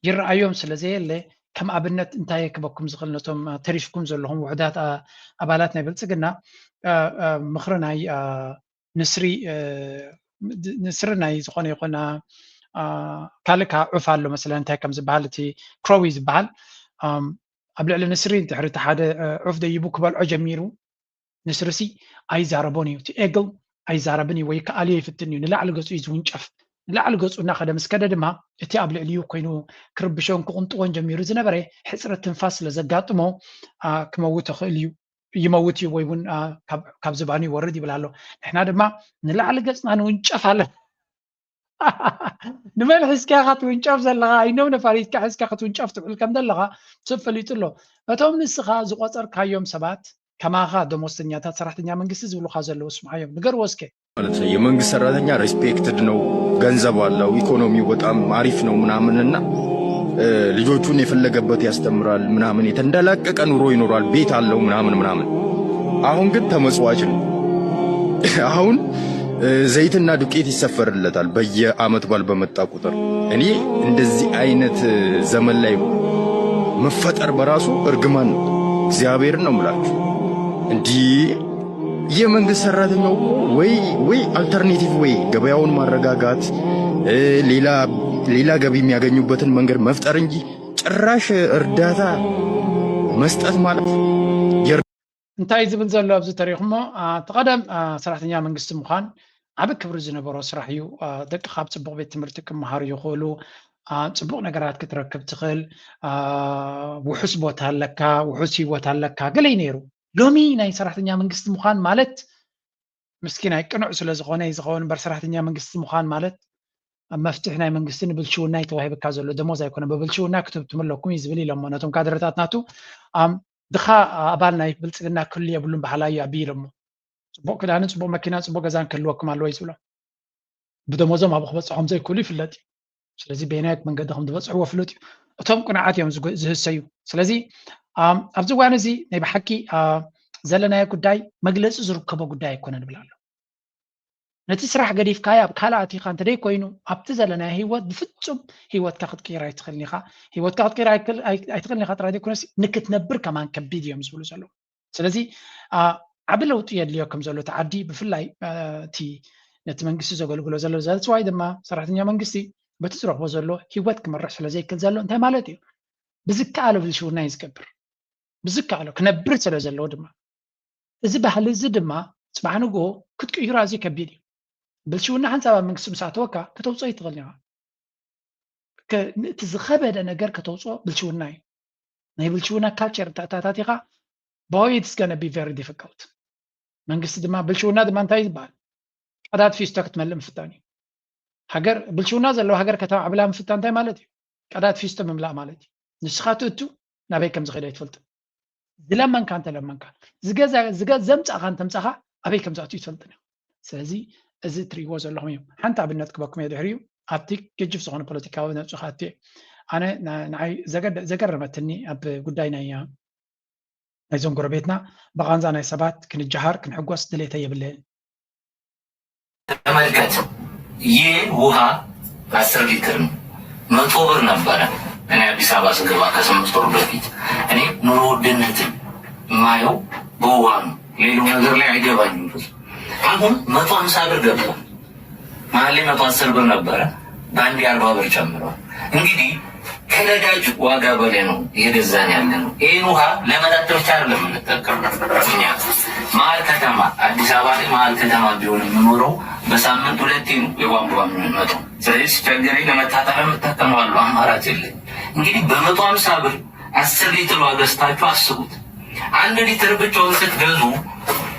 ይረኣዮም ስለ ዘየለ ከም ኣብነት እንታይ ክበኩም ዝኽእል ነቶም ተሪፍኩም ዘለኹም ውሕዳት ኣባላት ናይ ብልፅግና ምኽሪ ናይ ንስሪ ንስሪ ናይ ዝኾነ ይኹን ካልእ ከዓ ዑፍ ኣሎ መሰለ እንታይ ከም ዝበሃል እቲ ክሮዊ ዝበሃል ኣብ ልዕሊ ንስሪ እንድሕሪ እቲ ሓደ ዑፍ ደይቡ ክበልዖ ጀሚሩ ንስርሲ ኣይዛረቦን እዩ። እቲ ኤግል ኣይዛረብን እዩ ወይ ከኣልዮ ይፍትን እዩ። ንላዕሊ ገጹ እዩ ዝውንጨፍ። ንላዕሊ ገጹ እናኸደ ምስ ከደ ድማ እቲ ኣብ ልዕሊኡ ኮይኑ ክርብሾን ክቕንጥዎን ጀሚሩ ዝነበረ ሕጽረት ትንፋስ ስለ ዘጋጥሞ ክመውት ይኽእል እዩ። ይመውት እዩ ወይ እውን ካብ ዝባኑ ይወርድ ይብል ኣሎ። ንሕና ድማ ንላዕሊ ገጽና ንውንጨፍ ኣለ ንመን ሒዝካ ኢኻ ትውንጨፍ ዘለኻ? ኣይኖም ነፋሪትካ ሒዝካ ክትውንጨፍ ትውዕል ከም ዘለኻ ሰብ ፈሊጡ ኣሎ። እቶም ንስኻ ዝቆጸርካዮም ሰባት ከማኻ ደሞዝተኛታት ሰራሕተኛ መንግስቲ ዝብሉኻ ዘለዉ ስምዓዮም። ንገርዎ እስከ። ማለት ነው። የመንግስት ሰራተኛ ሪስፔክትድ ነው፣ ገንዘብ አለው፣ ኢኮኖሚው በጣም አሪፍ ነው ምናምንና ልጆቹን የፈለገበት ያስተምራል ምናምን፣ የተንደላቀቀ ኑሮ ይኖራል፣ ቤት አለው ምናምን ምናምን። አሁን ግን ተመጽዋች ነው። አሁን ዘይትና ዱቄት ይሰፈርለታል በየአመት በዓል በመጣ ቁጥር። እኔ እንደዚህ አይነት ዘመን ላይ መፈጠር በራሱ እርግማን ነው። እግዚአብሔርን ነው የምላችሁ። እንዲህ የመንግስት ሰራተኛው እኮ ወይ ወይ አልተርኔቲቭ ወይ ገበያውን ማረጋጋት፣ ሌላ ሌላ ገቢ የሚያገኙበትን መንገድ መፍጠር እንጂ ጭራሽ እርዳታ መስጠት ማለት እንታይ ዝብል ዘሎ ኣብዚ ተሪኹሞ እቲ ቀደም ሰራሕተኛ መንግስቲ ምዃን ዓቢ ክብሪ ዝነበሮ ስራሕ እዩ። ደቅኻ ኣብ ጽቡቕ ቤት ትምህርቲ ክመሃሩ ይኽእሉ፣ ጽቡቕ ነገራት ክትረክብ ትኽእል፣ ውሑስ ቦታ ኣለካ፣ ውሑስ ህይወት ኣለካ ገለ እዩ ነይሩ። ሎሚ ናይ ሰራሕተኛ መንግስቲ ምዃን ማለት ምስኪናይ ቅኑዕ ስለ ዝኾነ እዩ ዝኸውን እምበር ሰራሕተኛ መንግስቲ ምዃን ማለት ኣብ መፍትሒ ናይ መንግስቲ ንብልሽውና እዩ ተዋሂብካ ዘሎ ደሞዝ ኣይኮነ ብብልሽውና ክትብትሙ ኣለኩም እዩ ዝብል ኢሎሞ ነቶም ካድረታት ናቱ ድኻ ኣባል ናይ ብልፅግና ክህሉ የብሉን በሃላይ እዩ ኣቢይ ኢሎሞ ፅቡቕ ክዳንን ፅቡቕ መኪናን ፅቡቕ ገዛን ክህልወኩም ኣለዎ እዩ ዝብሎም ብደሞዞም ኣብኡ ክበፅሖም ዘይክእሉ ይፍለጥ እዩ ስለዚ በየናየት መንገዲ ከም ዝበፅሕዎ ፍሉጥ እዩ እቶም ቅኑዓት እዮም ዝህሰዩ ስለዚ ኣብዚ እዋን እዚ ናይ ብሓቂ ዘለናዮ ጉዳይ መግለፂ ዝርከቦ ጉዳይ ኣይኮነ ንብል ኣሎ ነቲ ስራሕ ገዲፍካዮ ኣብ ካልእ ኣቲኻ እንተደይ ኮይኑ ኣብቲ ዘለናዮ ህይወት ብፍፁም ህይወትካ ክትቅይር ኣይትኽእልን ኢኻ ህይወትካ ክትቅይር ኣይትኽእልን ኢኻ ጥራይ ዘይኮነስ ንክትነብር ከማን ከቢድ እዮም ዝብሉ ዘለዉ ስለዚ ዓቢ ለውጢ የድልዮ ከም ዘሎ እቲ ዓዲ ብፍላይ እቲ ነቲ መንግስቲ ዘገልግሎ ዘሎ ዘልፅዋይ ድማ ሰራሕተኛ መንግስቲ በቲ ዝረኽቦ ዘሎ ህይወት ክመርሕ ስለ ዘይክእል ዘሎ እንታይ ማለት እዩ ብዝከኣሎ ብልሽውና እዩ ዝገብር ብዝከኣሎ ክነብር ስለ ዘለዎ ድማ እዚ ባህሊ እዚ ድማ ጽባሕ ንግሆ ክትቅይሮ ኣዝዩ ከቢድ እዩ። ብልሽውና ሓንሳብ ኣብ መንግስቲ ምስ ኣተወካ ከተውፅኦ ይትኽእል ኢኻ። ከ-፣ እቲ ዝኸበደ ነገር ከተውፅኦ ብልሽውና እዩ። ናይ ብልሽውና ካልቸር እንተኣታታቲኻ፣ boy, it's gonna be very difficult። መንግስቲ ድማ፣ ብልሽውና ድማ እንታይ ዝበሃል? ቀዳድ ፊስቶ ክትመልእ ምፍታን እዩ። ሃገር፣ ብልሽውና ዘለዎ ሃገር ከተማዕብላ ምፍታን እንታይ ማለት እዩ? ቀዳድ ፊስቶ ምምላእ ማለት እዩ። ንስኻ ትእቱ ናበይ ከም ዝኸደ ኣይትፈልጥን። ዝለመንካ እንተለመንካ፣ ዝገዛ-፣ ዝገ-፣ ዘምጻእካ እንተምጻእካ ኣበይ ከም ዝኣቱ ኣይትፈልጥን እዩ። ስለዚ እዚ እትርእይዎ ዘለኹም እዩ። ሓንቲ ኣብነት ክበኩም እየ ድሕሪኡ ኣብቲ ገጅፍ ዝኾነ ፖለቲካዊ ነብሱ ክኣቱ እየ። ኣነ ና-፣ ንዓይ ዘገደ-፣ ዘገረመትኒ ኣብ ጉዳይ ናይ፣ ናይዞም ጎረቤትና ብቓንዛ ናይ ሰባት ክንጀሃር ክንሕጎስ ድሌተ የብለይን። ተመልከት፣ ይህ ውሃ አስር ሊትር ነው፣ መቶ ብር ነበረ። እኔ አዲስ አበባ ስገባ ከስምንት ወር በፊት እኔ ኑሮ ውድነትን የማየው በውሃ ነው። ሌላው ነገር ላይ አይገባኝም ብዙ። አሁን መቶ ሀምሳ ብር ገብቷል። መሀል ላይ መቶ አስር ብር ነበረ፣ በአንዴ አርባ ብር ጨምሯል። እንግዲህ ከነዳጅ ዋጋ በላይ ነው እየገዛን ያለነው። ይህን ውሃ ለመጠጥ ብቻ አይደለም የምንጠቀመው እኛ። መሀል ከተማ አዲስ አበባ ላይ መሀል ከተማ ቢሆን የምኖረው በሳምንት ሁለቴ ነው የቧንቧ ውሃ የምንመጣው። ስለዚህ ሲቸግረኝ ለመታጠቢያ እጠቀመዋለሁ፣ አማራጭ የለኝም። እንግዲህ በመቶ ሀምሳ ብር አስር ሊትር ውሃ ገዝታችሁ አስቡት። አንድ ሊትር ብቻውን ስትገዙ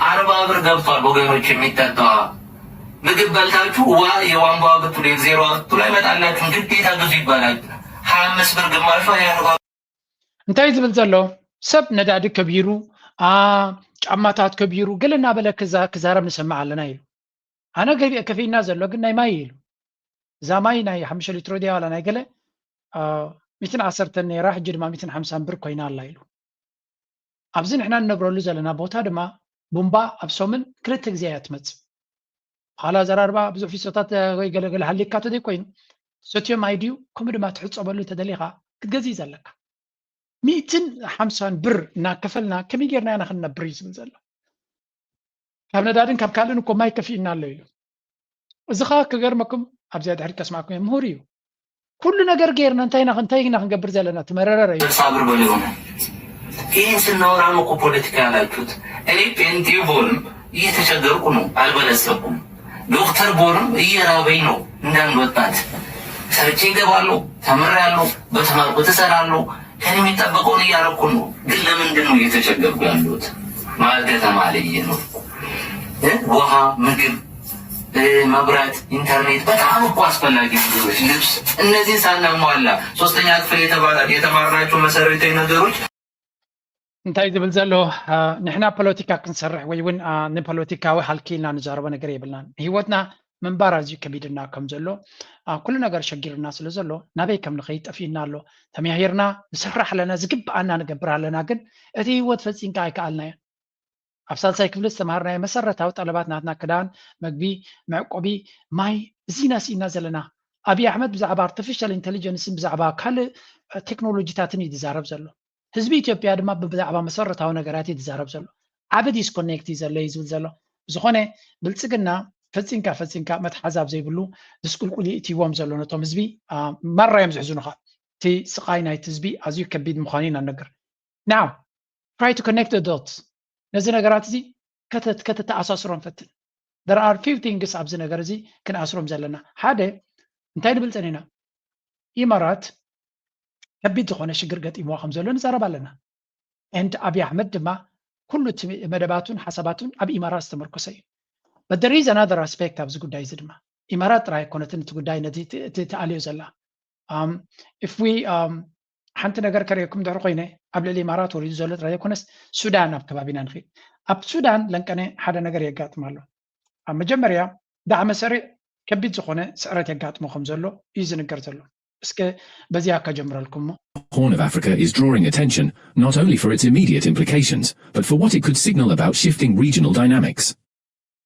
አርባ ብር ገብቷል ወገኖች፣ የሚጠጣ ውሃ። ምግብ በልታችሁ ውሃ፣ የቧንቧ ብትሉ፣ የዜሮ ብትሉ አይመጣላችሁም፣ ግዴታ ግዙ ይባላል። ሀያ አምስት ብር ግማሽ ውሃ። እንታይ ዝብል ዘሎ? ሰብ ነዳዲ ከቢሩ፣ አ፣ ጫማታት ከቢሩ፣ ገለ እናበለ ክዛ-፣ ክዛረብ ንሰምዕ ኣለና ኢሉ። ኣነ ገቢአ ከፊእና ዘሎ ግን ናይ ማይ ኢሉ። እዛ ማይ ናይ ሓሙሽተ ሊትሮ ድያ ዋላ ናይ ገለ፣ አ፣ ሚእትን ዓሰርተን ነይራ፣ ሕጂ ድማ ሚእትን ሓምሳን ብር ኮይና ኣላ ኢሉ። ኣብዚ ንሕና እንነብረሉ ዘለና ቦታ ድማ ቡምባ ኣብ ሰሙን ክልተ ግዜ እያ ትመጽእ። ኋላ ዘራርባ ብዙሕ ፊሶታት ወይ ገለገለ ሃሊካ ተዘይኮይኑ፣ ሰትዮ ማይ ድዩ፣ ከምኡ ድማ ትሕጸበሉ እንተደሊኻ ክትገዝእ ዘለካ። ሚእትን ሓምሳን ብር እናከፈልና ከመይ ጌርና ኢና ክንነብር እዩ ዝብል ዘሎ። ካብ ነዳድን ካብ ካልእን እኮ ማይ ከፊእና ኣሎ ኢሉ። እዚ ኸኣ ክገርመኩም፣ ኣብዚኣ ድሕሪት ከስማዕኩም እየ፣ ምሁር እዩ። ኩሉ ነገር ጌርና እንታይ ኢና፣ እንታይ ኢና ክንገብር ዘለና? ትመረረረ እዩ። ሳብር በል የሆነ ይህን ስናወራ ነው እኮ ፖለቲካ ያላችሁት። እኔ ጴንጤ ብሆንም እየተቸገርኩ ነው፣ አልበለጸኩም። ዶክተር ብሆንም እየራበኝ ነው። እንዳንድ ወጣት ሰርቼ እገባለሁ፣ ተምሬያለሁ፣ በተማርኩት እሰራለሁ። ከኔ የሚጠበቀውን እያረኩ ነው። ግን ለምንድን ነው እየተቸገርኩ ያለሁት? መሀል ከተማ ላይ እየኖርኩ እ ውሃ፣ ምግብ፣ እ መብራት፣ ኢንተርኔት በጣም እኮ አስፈላጊ ነገሮች፣ ልብስ፣ እነዚህን ሳናሟላ ሶስተኛ ክፍል የተባለ የተማርናቸው መሰረታዊ ነገሮች እንታይ ዝብል ዘሎ? አ፣ ንሕና ፖለቲካ ክንሰርሕ ወይ እውን፣ አ፣ ንፖለቲካዊ ሃልኪ ኢልና ንዛረቦ ነገር የብልናን። ህይወትና ምንባር ኣዝዩ ከቢድና ከም ዘሎ፣ አ፣ ኩሉ ነገር ሸጊርና ስለ ዘሎ ናበይ ከም ንኸይድ ጠፊእና ኣሎ። ተመያሂርና ንሰርሕ ኣለና፣ ዝግብኣና ንገብር ኣለና፣ ግን እቲ ህይወት ፈጺምካ ኣይከኣልናዮን። ኣብ ሳልሳይ ክፍሊ ዝተምሃርናዮ መሰረታዊ ጠለባት ናትና ክዳን፣ መግቢ፣ መዕቆቢ፣ ማይ፣ እዚና ስኢና ዘለና። ኣብይ ኣሕመድ ብዛዕባ ኣርቲፊሻል ኢንተሊጀንስን ብዛዕባ ካልእ፣ እ፣ ቴክኖሎጂታትን እዩ ዝዛረብ ዘሎ። ህዝቢ ኢትዮጵያ ድማ ብዛዕባ መሰረታዊ ነገራት እዩ ዝዛረብ ዘሎ። ዓቢ ዲስኮኔክት እዩ ዘሎ እዩ ዝብል ዘሎ። ብዝኾነ ብልጽግና ፈጺምካ ፈጺምካ መትሓዚ ኣብ ዘይብሉ ድስቁልቁል እዩ እትይዎም ዘሎ ነቶም ህዝቢ፣ አ፣ ማራ እዮም ዝሕዝኑኻ። እቲ ስቓይ ናይቲ ህዝቢ ኣዝዩ ከቢድ ምዃኑ ኢና ንነግር። Now, try to connect the dots። ነዚ ነገራት እዚ ከተ-፣ ከተተኣሳስሮም ፈትን። There are few things ኣብዚ ነገር እዚ ክንኣስሮም ዘለና። ሓደ፣ እንታይ ንብል ጸኒና? ኢማራት ከቢድ ዝኾነ ሽግር ገጢምዋ ከም ዘሎ ንዛረብ ኣለና። And ኣብይ ኣሕመድ ድማ ኩሉ እቲ መደባቱን ሓሳባቱን ኣብ ኢማራት ዝተመርኮሰ እዩ። But there is another aspect ኣብዚ ጉዳይ እዚ ድማ። ኢማራት ጥራይ ኣይኮነትን እቲ ጉዳይ ነቲ ት-፣ ት-፣ ትኣልዮ ዘላ። Um, if we, um, ሓንቲ ነገር ከርእየኩም ድሕሪ ኮይነ፣ ኣብ ልዕሊ ኢማራት ወሪዱ ዘሎ ጥራይ ዘይኮነስ፣ ሱዳን ኣብ ከባቢና ንኽእል። ኣብ ሱዳን ለንቀነ ሓደ ነገር የጋጥም ኣሎ። ኣብ መጀመርያ ዳዕመ ሰሪዕ ከቢድ ዝኾነ ስዕረት የጋጥሞ ከም ዘሎ እዩ ዝንገር ዘሎ። እስከ በዚኣ ከጀምረልኩም እሞ። Horn of Africa is drawing attention not only for its immediate implications, but for what it could signal about shifting regional dynamics.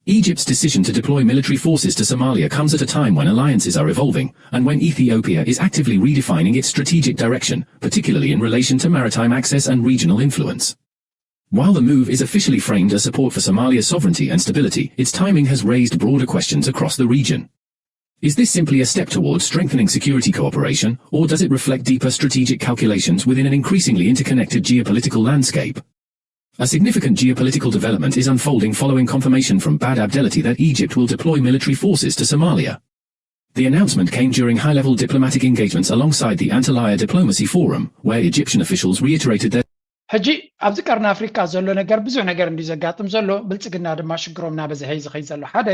Egypt's decision to deploy military forces to Somalia comes at a time when alliances are evolving and when Ethiopia is actively redefining its strategic direction, particularly in relation to maritime access and regional influence. While the move is officially framed as support for Somalia's sovereignty and stability, its timing has raised broader questions across the region. Is this simply a step towards strengthening security cooperation, or does it reflect deeper strategic calculations within an increasingly interconnected geopolitical landscape? A significant geopolitical development is unfolding following confirmation from Baghdad that Egypt will deploy military forces to Somalia. The announcement came during high-level diplomatic engagements alongside the Antalya Diplomacy Forum, where Egyptian officials reiterated their ሕጂ ኣብዚ ቀርኒ ኣፍሪቃ ዘሎ ነገር ብዙሕ ነገር እንዲ ዘጋጥም ዘሎ፣ ብልጽግና ድማ ሽግሮም እናበዝሐ እዩ ዝኸይድ ዘሎ። ሓደ፣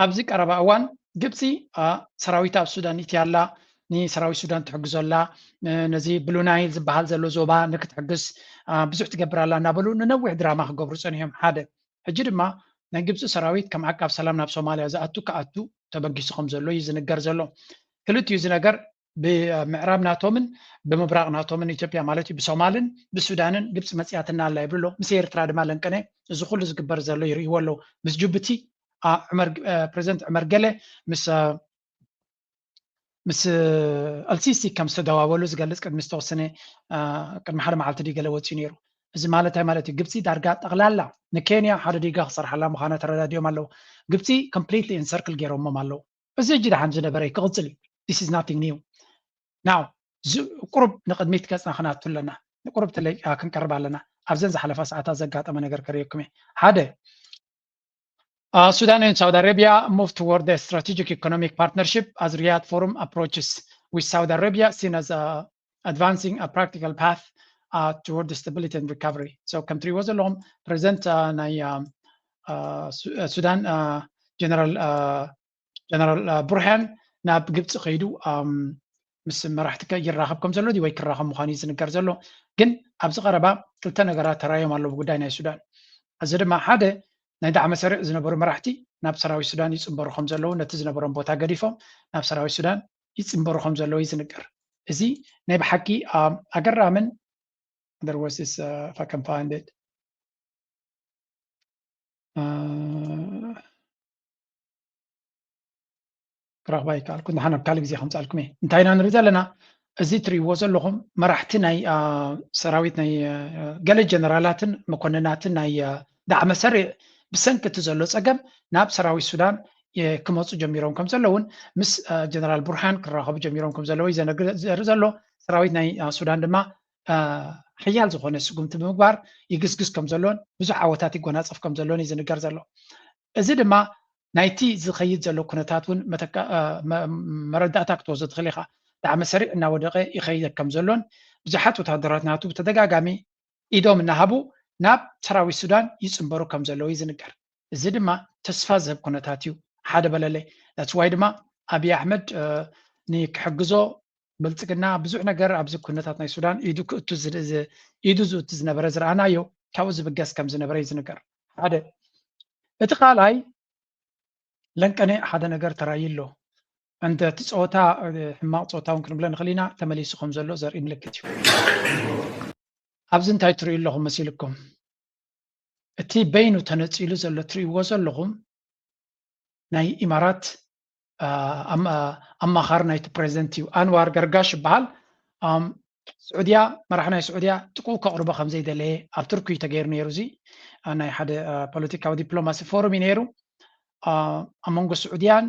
ኣብዚ ቀረባ እዋን ግብፂ ሰራዊት ኣብ ሱዳን ይእትያ ኣላ፣ ንሰራዊት ሱዳን ትሕግዞ ኣላ፣ ነዚ ብሉ ናይል ዝበሃል ዘሎ ዞባ ንክትሕግዝ ብዙሕ ትገብር ኣላ እናበሉ ንነዊሕ ድራማ ክገብሩ ፀኒሖም። ሓደ፣ ሕጂ ድማ ናይ ግብፂ ሰራዊት ከም ዓቃብ ሰላም ናብ ሶማልያ ዝኣቱ ክኣቱ ተበጊሱ ከም ዘሎ እዩ ዝንገር ዘሎ። ክልቲኡ እዚ ነገር ብምዕራብ ናቶምን ብምብራቕ ናቶምን ኢትዮጵያ ማለት እዩ፣ ብሶማልን ብሱዳንን ግብፂ መፅያትና ኣላ ይብሉ ኣለዉ። ምስ ኤርትራ ድማ ለንቀነ እዚ ኩሉ ዝግበር ዘሎ ይርእይዎ ኣለዉ። ምስ ጅቡቲ ፕሬዚደንት ዕመር ገለ ምስ ምስ ኣልሲሲ ከም ዝተደዋወሉ ዝገልፅ ቅድሚ ዝተወሰነ ቅድሚ ሓደ መዓልቲ ድዩ ገለ ወፂኡ ነይሩ። እዚ ማለት እንታይ ማለት እዩ? ግብፂ ዳርጋ ጠቕላላ ንኬንያ ሓደ ዲጋ ክሰርሓላ ምዃና ተረዳዲኦም ኣለዉ። ግብፂ completely encircle ገይሮሞም ኣለዉ። እዚ ሕጂ ደሓን ዝነበረ እዩ፣ ክቕፅል እዩ። This is nothing new። Now ቁሩብ ንቕድሚት ገፅና ክናቱ ኣለና፣ ንቁሩብ ተለቂቕና ክንቀርብ ኣለና። ኣብዘን ዝሓለፋ ሰዓታት ዘጋጠመ ነገር ከርእየኩም እየ። ሓደ፣ Sudan and Saudi Arabia move toward a strategic economic partnership as Riyadh Forum approaches, with Saudi Arabia seen as advancing a practical path toward stability and recovery. So ከም ትሪእዎ ዘለኹም ፕሬዚደንት ናይ ሱዳን ጀነራል ጀነራል ቡርሃን ናብ ግብፂ ከይዱ ምስ መራሕቲ ይራኸብ ከም ዘሎ ወይ ክራኸብ ምዃኑ እዩ ዝንገር ዘሎ። ግን ኣብዚ ቀረባ ክልተ ነገራት ተራዮም ኣለዉ ብጉዳይ ናይ ሱዳን። እዚ ድማ ሓደ፣ ናይ ዳዕመ ሰሪዕ ዝነበሩ መራሕቲ ናብ ሰራዊት ሱዳን ይፅንበሩ ከም ዘለዉ፣ ነቲ ዝነበሮም ቦታ ገዲፎም ናብ ሰራዊት ሱዳን ይፅንበሩ ከም ዘለዉ እዩ ዝንገር። እዚ ናይ ብሓቂ ኣገራምን there was this uh, if I can find it uh, ክረኽባ ይከኣልኩ። ንሓን ኣብ ካልእ ግዜ ከምፅኣልኩም እየ። እንታይ ኢና ንርኢ ዘለና? እዚ ትርእይዎ ዘለኹም መራሕቲ ናይ ሰራዊት ናይ ገለ ጀነራላትን መኮንናትን ናይ ዳዕመ ሰሪዕ ብሰንኪ እቲ ዘሎ ፀገም ናብ ሰራዊት ሱዳን ክመፁ ጀሚሮም ከም ዘለውን ምስ ጀነራል ቡርሃን ክራኸቡ ጀሚሮም ከም ዘለዉ ዘርኢ ዘሎ። ሰራዊት ናይ ሱዳን ድማ ሓያል ዝኾነ ስጉምቲ ብምግባር ይግስግስ ከም ዘሎን ብዙሕ ዓወታት ይጎናፀፍ ከም ዘሎን እዩ ዝንገር ዘሎ። እዚ ድማ ናይቲ ዝኸይድ ዘሎ ኩነታት እውን መረዳእታ ክትወስዶ ትኽእል ኢኻ። ዳዕመ ሰሪዕ እናወደቐ ይኸይድ ከም ዘሎን ብዙሓት ወታደራት ናቱ ብተደጋጋሚ ኢዶም እናሃቡ ናብ ሰራዊት ሱዳን ይፅንበሩ ከም ዘለዉ እዩ ዝንገር። እዚ ድማ ተስፋ ዝህብ ኩነታት እዩ። ሓደ በለለይ። That's why ድማ ኣብይ ኣሕመድ ንክሕግዞ ብልፅግና ብዙሕ ነገር ኣብዚ ኩነታት ናይ ሱዳን ኢዱ ክእቱ ኢዱ ዝእቱ ዝነበረ ዝረኣናዮ ካብኡ ዝብገስ ከም ዝነበረ እዩ ዝንገር። ሓደ። እቲ ካልኣይ ለንቀነ ሓደ ነገር ተራእዩ ኣሎ። እንተ እቲ ፀወታ ሕማቕ ፀወታ እውን ክንብሎ ንኽእል ኢና፣ ተመሊሱ ከም ዘሎ ዘርኢ ምልክት እዩ። ኣብዚ እንታይ ትርእዩ ኣለኹም መሲልኩም? እቲ በይኑ ተነፂሉ ዘሎ ትርእይዎ ዘለኹም ናይ ኢማራት ኣማኻሪ ናይቲ ፕሬዚደንት እዩ። ኣንዋር ገርጋሽ ይበሃል። ስዑድያ፣ መራሕ ናይ ስዑድያ ጥቅኡ ከቕርቦ ከም ዘይደለየ ኣብ ቱርኪ እዩ ተገይሩ ነይሩ። እዚ ናይ ሓደ ፖለቲካዊ ዲፕሎማሲ ፎሩም እዩ ነይሩ ኣብ መንጎ ስዑድያን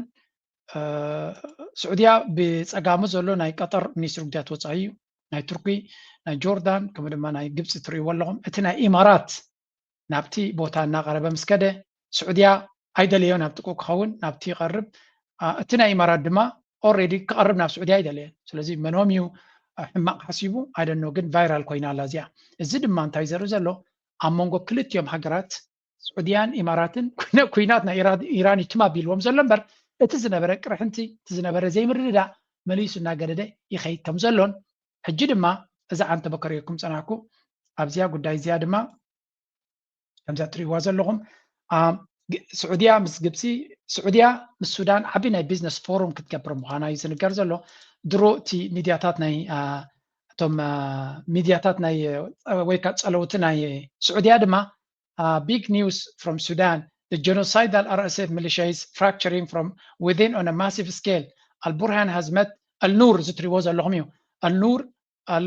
ስዑድያ ብፀጋሙ ዘሎ ናይ ቀጠር ሚኒስትሪ ጉዳያት ወፃኢ እዩ። ናይ ቱርኪ፣ ናይ ጆርዳን ከምኡ ድማ ናይ ግብፂ ትርእይዎ ኣለኹም። እቲ ናይ ኢማራት ናብቲ ቦታ እናቐረበ ምስ ከደ ስዑድያ ኣይደለዮን ኣብ ጥቅኡ ክኸውን ናብቲ ይቐርብ። እቲ ናይ ኢማራት ድማ already ክቐርብ ናብ ስዑድያ ኣይደለየን። ስለዚ መኖም እዩ ሕማቕ ሓሲቡ I don't know፣ ግን ቫይራል ኮይና ኣላ እዚኣ። እዚ ድማ እንታይ ዘርኢ ዘሎ ኣብ መንጎ ክልቲኦም ሃገራት ስዑድያን ኢማራትን ኩናት ናይ ኢራን እዩ ትም ኣቢልዎም ዘሎ እምበር እቲ ዝነበረ ቅርሕንቲ እቲ ዝነበረ ዘይምርድዳእ መሊሱ እናገደደ ይኸይድ ከም ዘሎን ሕጂ ድማ እዛ ዓንተቦ ከርእየኩም ፀናሕኩ ኣብዚኣ ጉዳይ እዚኣ ድማ ከምዛ ትሪእዋ ዘለኹም ስዑድያ ምስ ግብፂ ስዑድያ ምስ ሱዳን ዓቢ ናይ ቢዝነስ ፎሩም ክትገብር ምዃና እዩ ዝንገር ዘሎ። ድሮ እቲ ሚድያታት ናይ እቶም ሚድያታት ናይ ወይ ከዓ ፀለውቲ ናይ ስዑድያ ድማ big news from Sudan, the genocidal R S F militia is fracturing from within on a massive scale. Al Burhan has met Al Nur ዝትሪዎ ዘለኹም እዩ። Al Nur Al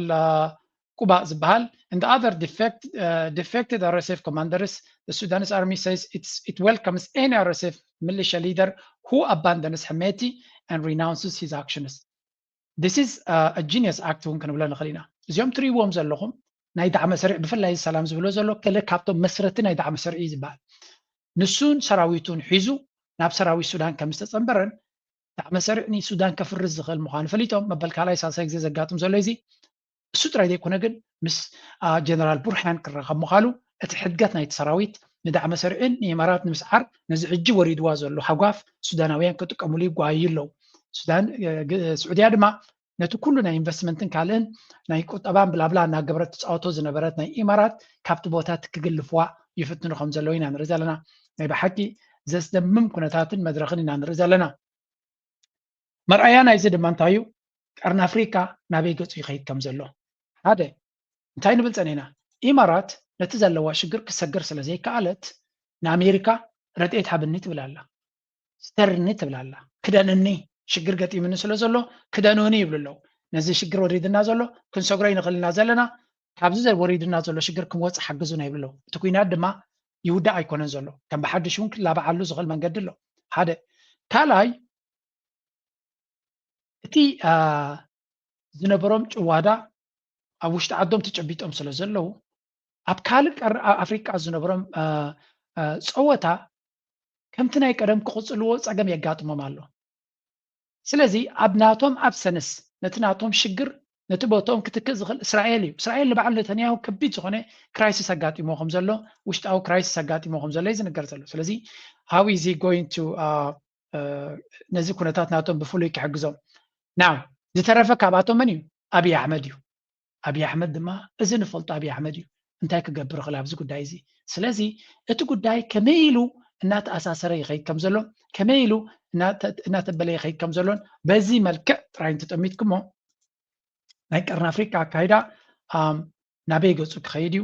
Quba ዝበሃል and the other defect, uh, defected R S F commanders. The Sudanese army says it's, it welcomes any R S F militia leader who abandons Hemeti and renounces his actions. This is uh, a genius act እውን ክንብሎ ንኽእል ኢና። እዚኦም ትሪእዎም ዘለኹም ናይ ዳዕመ ሰሪዕ ብፍላይ ሰላም ዝብሎ ዘሎ ገለ ካብቶም መስረቲ ናይ ዳዕመ ሰሪዕ እዩ ዝበሃል። ንሱን ሰራዊቱን ሒዙ ናብ ሰራዊት ሱዳን ከም ዝተጸንበረን ዳዕመ ሰሪዕ ንሱዳን ከፍርስ ዝኽእል ምዃኑ ፈሊጦም መበል ካልኣይ ሳልሳይ ግዜ ዘጋጥም ዘሎ እዚ እሱ ጥራይ ዘይኮነ ግን ምስ ጀነራል ቡርሃን ክራኸብ ምዃሉ እቲ ሕድገት ናይቲ ሰራዊት ንዳዕመ ሰሪዕን ንኢማራት ንምስዓር ነዚ ሕጂ ወሪድዋ ዘሎ ሃጓፍ ሱዳናውያን ክጥቀሙሉ ይጓዩ ኣለዉ። ሱዳን ስዑድያ ድማ ነቲ ኩሉ ናይ ኢንቨስትመንትን ካልእን ናይ ቁጠባን ብላብላ እናገበረት ትፃወቶ ዝነበረት ናይ ኢማራት ካብቲ ቦታ ትክግልፍዋ ይፍትኑ ከም ዘለዉ ኢና ንርኢ ዘለና። ናይ ብሓቂ ዘስደምም ኩነታትን መድረኽን ኢና ንርኢ ዘለና። መርኣያ ናይዚ ድማ እንታይ እዩ? ቀርኒ ኣፍሪካ ናበይ ገፁ ይኸይድ ከም ዘሎ ሓደ እንታይ ንብል ፀኒና? ኢማራት ነቲ ዘለዋ ሽግር ክሰግር ስለ ዘይከኣለት ንኣሜሪካ ረድኤት ሃብኒ ትብል ኣላ፣ ስተርኒ ትብል ኣላ፣ ክደንኒ ሽግር ገጢምኒ ስለ ዘሎ ክደኑኒ ይብሉ ኣለዉ። ነዚ ሽግር ወሪድና ዘሎ ክንሰግሮ ይንኽእል ኢና ዘለና፣ ካብዚ ወሪድና ዘሎ ሽግር ክንወፅእ ሓግዙና ይብሉ ኣለዉ። እቲ ኩናት ድማ ይውዳእ ኣይኮነን ዘሎ፣ ከም ብሓድሽ እውን ክላባዓሉ ዝኽእል መንገዲ ኣሎ። ሓደ ካልኣይ እቲ ዝነበሮም ጭዋዳ ኣብ ውሽጢ ዓዶም ተጨቢጦም ስለ ዘለዉ ኣብ ካልእ ቀር ኣፍሪቃ ዝነበሮም ፀወታ ከምቲ ናይ ቀደም ክቕፅልዎ ፀገም የጋጥሞም ኣሎ። ስለዚ ኣብ ናቶም ኣብሰንስ ነቲ ናቶም ሽግር ነቲ ቦትኦም ክትክእ ዝኽእል እስራኤል እዩ። እስራኤል ንባዕሉ ነተንያሁ ከቢድ ዝኾነ ክራይሲስ ኣጋጢሞ ከም ዘሎ ውሽጣዊ ክራይሲስ ኣጋጢሞ ከም ዘሎ እዩ ዝንገር ዘሎ። ስለዚ how is he going to ነዚ ኩነታት ናቶም ብፍሉይ ክሕግዞም። ናው ዝተረፈ ካብኣቶም መን እዩ? ኣብይ ኣሕመድ እዩ። ኣብይ ኣሕመድ ድማ እዚ ንፈልጦ ኣብይ ኣሕመድ እዩ እንታይ ክገብር ይኽእል ኣብዚ ጉዳይ እዚ። ስለዚ እቲ ጉዳይ ከመይ ኢሉ እናተኣሳሰረ ይኸይድ ከም ዘሎ ከመይ ኢሉ እናተበለ ይኸይድ ከም ዘሎን በዚ መልክዕ ጥራይ እንተጠሚትኩሞ ናይ ቀርኒ ኣፍሪካ ኣካይዳ ናበይ ገፁ ክኸይድ እዩ?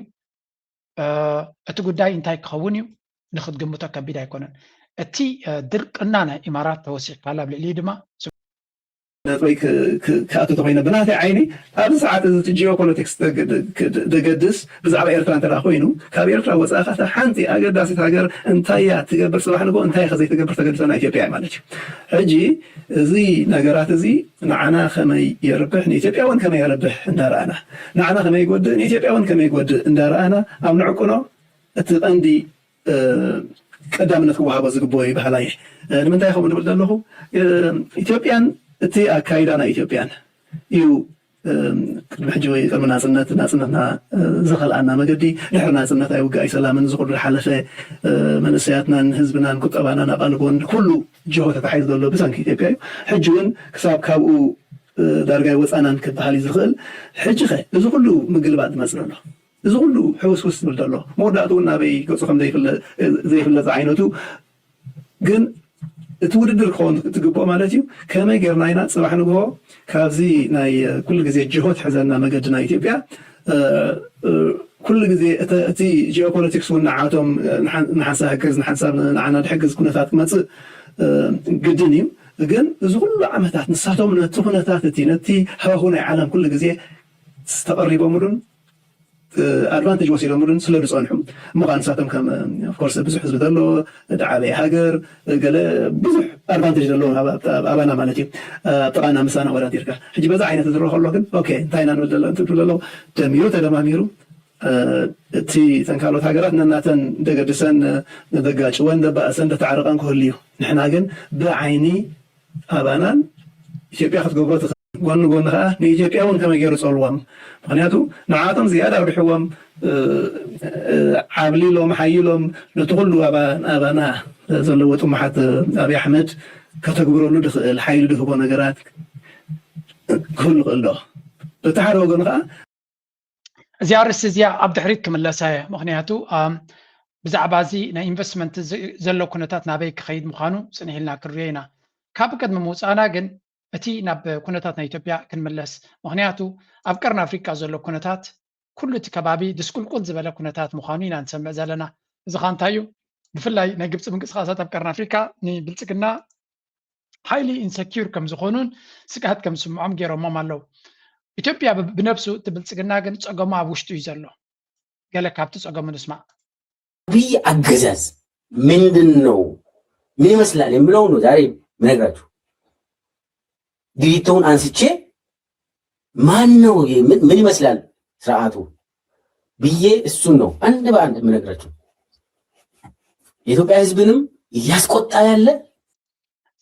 እቲ ጉዳይ እንታይ ክኸውን እዩ ንክትግምቶ ከቢድ ኣይኮነን። እቲ ድርቅና ናይ ኢማራት ተወሲኽካላ ኣብ ልዕሊ ድማ ነጥበይ ክኣቱ ተኮይነ ብናተይ ዓይኒ ኣብዚ ሰዓት እዚ ጂኦፖለቲክስ ደገድስ ብዛዕባ ኤርትራ እንተ ኮይኑ ካብ ኤርትራ ወፃኢ ካታ ሓንቲ ኣገዳሲት ሃገር እንታይ እያ ትገብር ፅባሕ ንጎ እንታይ ከ ዘይትገብር ተገድሰና ኢትዮጵያ ማለት እዩ። ሕጂ እዚ ነገራት እዚ ንዓና ከመይ የርብሕ ንኢትዮጵያ እውን ከመይ የርብሕ እንዳረኣና ንዓና ከመይ ይጎድእ ንኢትዮጵያ እውን ከመይ ይጎድእ እንዳረኣና ኣብ ንዕቅኖ እቲ ቀንዲ ቀዳምነት ክወሃቦ ዝግብኦ ይበሃል እየ። ንምንታይ ከምኡ ዝብል ዘለኹ ኢትዮጵያን እቲ ኣካይዳ ናይ ኢትዮጵያን እዩ ቅድሚ ሕጂ ወይ ቅድሚ ናፅነት ናፅነትና ዝኸልኣና መገዲ ድሕሪ ናፅነት ኣይውግእ ኣይሰላምን ዝኩሉ ዝሓለፈ መንእሰያትናን ህዝብናን ቁጠባናን ኣቓልቦን ኩሉ ጅሆ ተታሒዙ ዘሎ ብሰንኪ ኢትዮጵያ እዩ። ሕጂ እውን ክሳብ ካብኡ ዳርጋ ኣይወፃናን ክበሃል እዩ ዝኽእል። ሕጂ ኸ እዚ ኩሉ ምግልባጥ ዝመፅእ ዘሎ እዚ ኩሉ ሕውስውስ ዝብል ዘሎ መወዳእትኡ እውን ናበይ ገፁ ከም ዘይፍለጥ ዝዓይነቱ ግን እቲ ውድድር ክኸውን ትግብኦ ማለት እዩ። ከመይ ጌርና ኢና ፅባሕ ንግሆ ካብዚ ናይ ኩሉ ግዜ ጅሆ ትሕዘና መገዲ ናይ ኢትዮጵያ ኩሉ ግዜ እቲ ጂኦፖለቲክስ እውን ንዓቶም ንሓንሳብ ሕግዝ ንሓንሳብ ንዓና ድሕግዝ ኩነታት ክመፅእ ግድን እዩ። ግን እዚ ኩሉ ዓመታት ንሳቶም ነቲ ኩነታት እቲ ነቲ ሃሁ ናይ ዓለም ኩሉ ግዜ ተቐሪቦምሉን ኣድቫንቴጅ ወሲዶምሉን ስለ ዝፀንሑ ምዃን ንሳቶም ከም ኦፍኮርስ ብዙሕ ህዝቢ ዘሎ ዝዓበየ ሃገር ገለ ብዙሕ ኣድቫንቴጅ ዘለዎ ኣባና ማለት እዩ ኣብ ጥቓና ምሳና ወዳዲርካ ሕጂ በዛ ዓይነት ዝረኸሎ ግን ኦኬ እንታይ ኢና ንብል ዘለና እንትብሉ ዘለዉ ደሚሩ ተደማሚሩ እቲ ተንካሎት ሃገራት ነናተን ደገድሰን ደጋጭወን ደባእሰን ደተዓረቐን ክህሉ እዩ። ንሕና ግን ብዓይኒ ኣባናን ኢትዮጵያ ክትገብሮ ትኽእል ጎኒ ጎኒ ከዓ ንኢትዮጵያ እውን ከመይ ገይሩ ፀልዎም ምክንያቱ ንዓቶም ዝያዳ ኣርብሕዎም ዓብሊሎም ሓይሎም ነቲ ኩሉ ኣባና ዘለዎ ጥሙሓት ኣብይ ኣሕመድ ከተግብረሉ ድኽእል ሓይሊ ድህቦ ነገራት ክህሉ ይኽእል ዶ በቲ ሓደ ወገኑ ከዓ እዚኣ ርእሲ እዚኣ ኣብ ድሕሪት ክምለሳ እየ ምክንያቱ ብዛዕባ እዚ ናይ ኢንቨስትመንት ዘሎ ኩነታት ናበይ ክኸይድ ምዃኑ ፅንሕ ኢልና ክንሪኦ ኢና። ካብ ቅድሚ ምውፃእና ግን እቲ ናብ ኩነታት ናይ ኢትዮጵያ ክንምለስ ምክንያቱ ኣብ ቀርኒ ኣፍሪቃ ዘሎ ኩነታት ኩሉ እቲ ከባቢ ድስቁልቁል ዝበለ ኩነታት ምዃኑ ኢና ንሰምዕ ዘለና። እዚ ካ እንታይ እዩ? ብፍላይ ናይ ግብፂ ምንቅስቃሳት ኣብ ቀርኒ ኣፍሪካ ንብልፅግና highly insecure ከም ዝኾኑን ስግኣት ከም ዝስምዖም ገይሮሞም ኣለዉ። ኢትዮጵያ ብነብሱ እቲ ብልፅግና ግን ፀገሙ ኣብ ውሽጡ እዩ ዘሎ። ገለ ካብቲ ፀገሙ ንስማዕ። አብይ አገዛዝ ምንድን ነው ምን ይመስላል የምለው ነው ዛሬ ምነግራችሁ። ድሪቶውን አንስቼ ማን ነው ምን ይመስላል ስርዓቱ ብዬ እሱን ነው አንድ በአንድ የምነግራችሁ። የኢትዮጵያ ህዝብንም እያስቆጣ ያለ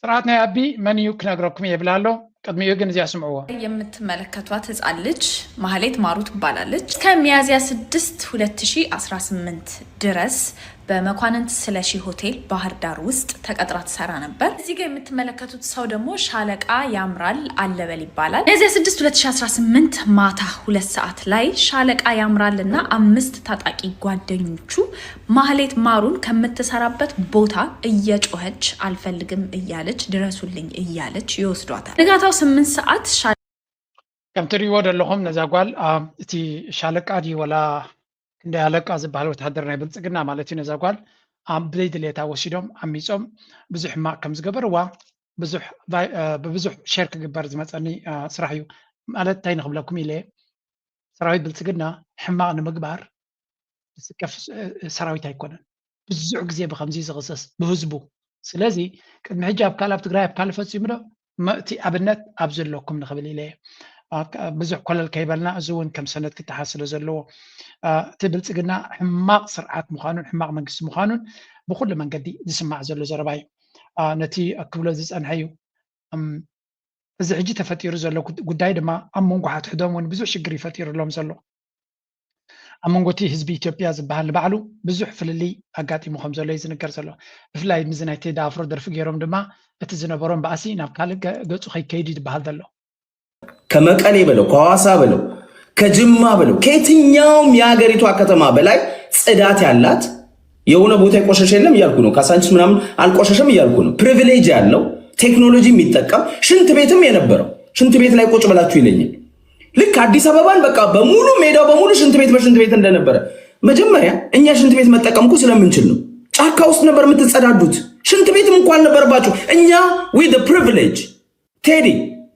ስርዓት ናይ ኣቢ መን እዩ ክነግረኩም የብል ኣሎ። ቅድሚኡ ግን እዚኣ ስምዕዎ። የምትመለከቷት ህፃን ልጅ ማህሌት ማሩ ትባላለች። እስከ ሚያዝያ ስድስት ሁለት ሺ አስራ ስምንት ድረስ በመኳንንት ስለሺ ሆቴል ባህር ዳር ውስጥ ተቀጥራ ትሰራ ነበር። እዚህ ጋር የምትመለከቱት ሰው ደግሞ ሻለቃ ያምራል አለበል ይባላል። ሚያዝያ ስድስት ሁለት ሺ አስራ ስምንት ማታ ሁለት ሰዓት ላይ ሻለቃ ያምራል እና አምስት ታጣቂ ጓደኞቹ ማህሌት ማሩን ከምትሰራበት ቦታ እየጮኸች አልፈልግም እያለች ድረሱልኝ እያለች ይወስዷታል። ንጋታው ስምንት ሰዓት ሻ- ከም ትሪእዎ ዘለኹም ነዛ ጓል እቲ ሻለቃ ድዩ ወላ ክንደይ ኣለቃ ዝበሃል ወታደር ናይ ብልፅግና ማለት እዩ። ነዛ ጓል ኣብ ብዘይ ድሌታ ወሲዶም ዓሚፆም ብዙሕ ሕማቕ ከም ዝገበርዋ ብብዙሕ ሼር ክግበር ዝመፀኒ ስራሕ እዩ። ማለት እንታይ ንክብለኩም ኢለ ሰራዊት ብልፅግና ሕማቕ ንምግባር ዝስከፍ ሰራዊት ኣይኮነን። ብዙሕ ግዜ ብከምዚ ዝኽሰስ ብህዝቡ። ስለዚ ቅድሚ ሕጂ ኣብ ካልእ ኣብ ትግራይ ኣብ ካልእ ፈፂሙ ዶ? እቲ ኣብነት ኣብዚ ኣለኩም ንኽብል ኢለ ብዙሕ ኮለል ከይበልና፣ እዚ እውን ከም ሰነድ ክተሓዝ ስለ ዘለዎ እቲ ብልፅግና ሕማቕ ስርዓት ምዃኑን ሕማቕ መንግስቲ ምዃኑን ብኩሉ መንገዲ ዝስማዕ ዘሎ ዘረባ እዩ። ነቲ ክብሎ ዝፀንሐ እዩ። እዚ ሕጂ ተፈጢሩ ዘሎ ጉዳይ ድማ ኣብ መንጎ ሓትሕዶም እውን ብዙሕ ሽግር ይፈጢሩሎም ዘሎ። ኣብ መንጎ እቲ ህዝቢ ኢትዮጵያ ዝበሃል ንባዕሉ ብዙሕ ፍልልይ ኣጋጢሙ ከም ዘሎ እዩ ዝንገር ዘሎ። ብፍላይ ምስዚ ናይ ቴዲ ኣፍሮ ደርፊ ገይሮም ድማ እቲ ዝነበሮም ባእሲ ናብ ካልእ ገ- ገፁ ከይከይድ እዩ ዝበሃል ዘሎ። ከመቀሌ በለው፣ ከሐዋሳ በለው፣ ከጅማ በለው፣ ከየትኛውም የሀገሪቷ ከተማ በላይ ጽዳት ያላት የሆነ ቦታ የቆሸሸ የለም እያልኩ ነው። ካሳንችስ ምናምን አልቆሸሸም እያልኩ ነው። ፕሪቪሌጅ ያለው ቴክኖሎጂ የሚጠቀም ሽንት ቤትም የነበረው ሽንት ቤት ላይ ቁጭ ብላችሁ ይለኛል። ልክ አዲስ አበባን በቃ በሙሉ ሜዳው በሙሉ ሽንት ቤት በሽንት ቤት እንደነበረ መጀመሪያ እኛ ሽንት ቤት መጠቀም እኮ ስለምንችል ነው። ጫካ ውስጥ ነበር የምትጸዳዱት። ሽንት ቤትም እኮ አልነበረባችሁ። እኛ with privilege ቴዲ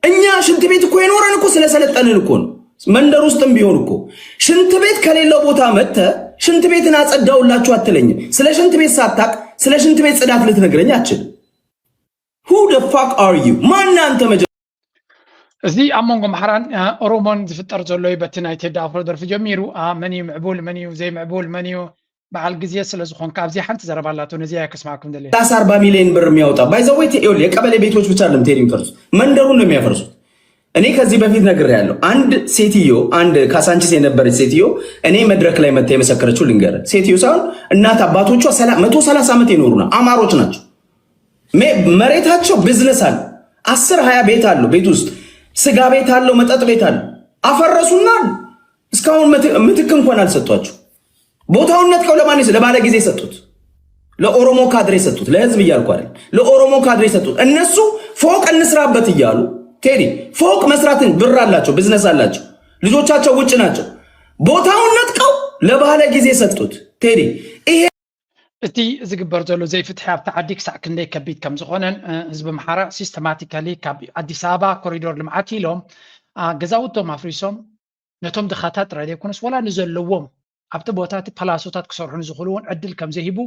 እኛ ሽንት ቤት እኮ የኖረን እኮ ስለሰለጠንን እኮ ነው። መንደር ውስጥም ቢሆን እኮ ሽንት ቤት ከሌለው ቦታ መጥተ ሽንት ቤትን አጸዳውላችሁ አትለኝም። ስለ ሽንት ቤት ሳታቅ ስለ ሽንት ቤት ጽዳት ልትነግረኝ አትችልም። Who the fuck are you? ማን አንተ መጀ- እዚ ኣብ መንጎ ኣምሓራን ኦሮሞን ዝፍጠር ዘሎ እዩ። በቲ ናይ ቴዲ ኣፍሮ ደርፊ ጀሚሩ መን እዩ ምዕቡል መን እዩ ዘይምዕቡል መን እዩ በዓል ግዜ ስለ ዝኾንካ ኣብዚ ሓንቲ ዘረባ ኣላቶ ነዚ እያ ከስማዕኩም ደልየ። ሰላሳ አርባ ሚሊዮን ብር የሚያወጣ by the way ይኸውልህ፣ የቀበሌ ቤቶች ብቻ አይደለም ቴዲ የሚፈርሱት መንደሩን ነው የሚያፈርሱት። እኔ ከዚህ በፊት ነግሬያለሁ። አንድ ሴትዮ አንድ ካሳንቺስ የነበረች ሴትዮ እኔ መድረክ ላይ መታ የመሰከረችው ልንገር። ሴትዮ ሳይሆን እናት አባቶቿ መቶ ሰላሳ ዓመት የኖሩ ነው፣ አማሮች ናቸው። መሬታቸው ቢዝነስ አለ፣ አስር ሀያ ቤት አለው፣ ቤት ውስጥ ስጋ ቤት አለው፣ መጠጥ ቤት አለው። አፈረሱና እስካሁን ምትክ እንኳን አልሰጧቸው። ቦታውን ነጥቀው ለማን ለባለ ጊዜ ሰጡት? ለኦሮሞ ካድሬ ሰጡት። ለህዝብ እያልኩ አይደል፣ ለኦሮሞ ካድሬ ሰጡት። እነሱ ፎቅ እንስራበት እያሉ ቴዲ ፎቅ መስራትን ብር አላቸው፣ ቢዝነስ አላቸው፣ ልጆቻቸው ውጭ ናቸው። ቦታውን ነጥቀው ለባለ ጊዜ ሰጡት። ቴዲ ይሄ እቲ ዝግበር ዘሎ ዘይፍትሒ ኣብቲ ዓዲ ክሳዕ ክንደይ ከቢድ ከም ዝኾነን ህዝቢ ኣምሓራ ሲስተማቲካሊ ካብ ኣዲስ ኣበባ ኮሪዶር ልምዓት ኢሎም ገዛውቶም ኣፍሪሶም ነቶም ድኻታት ጥራይ ዘይኮነስ ወላ ንዘለዎም ኣብቲ ቦታ እቲ ፓላሶታት ክሰርሑ ንዝኽእሉ እውን ዕድል ከም ዘይህቡ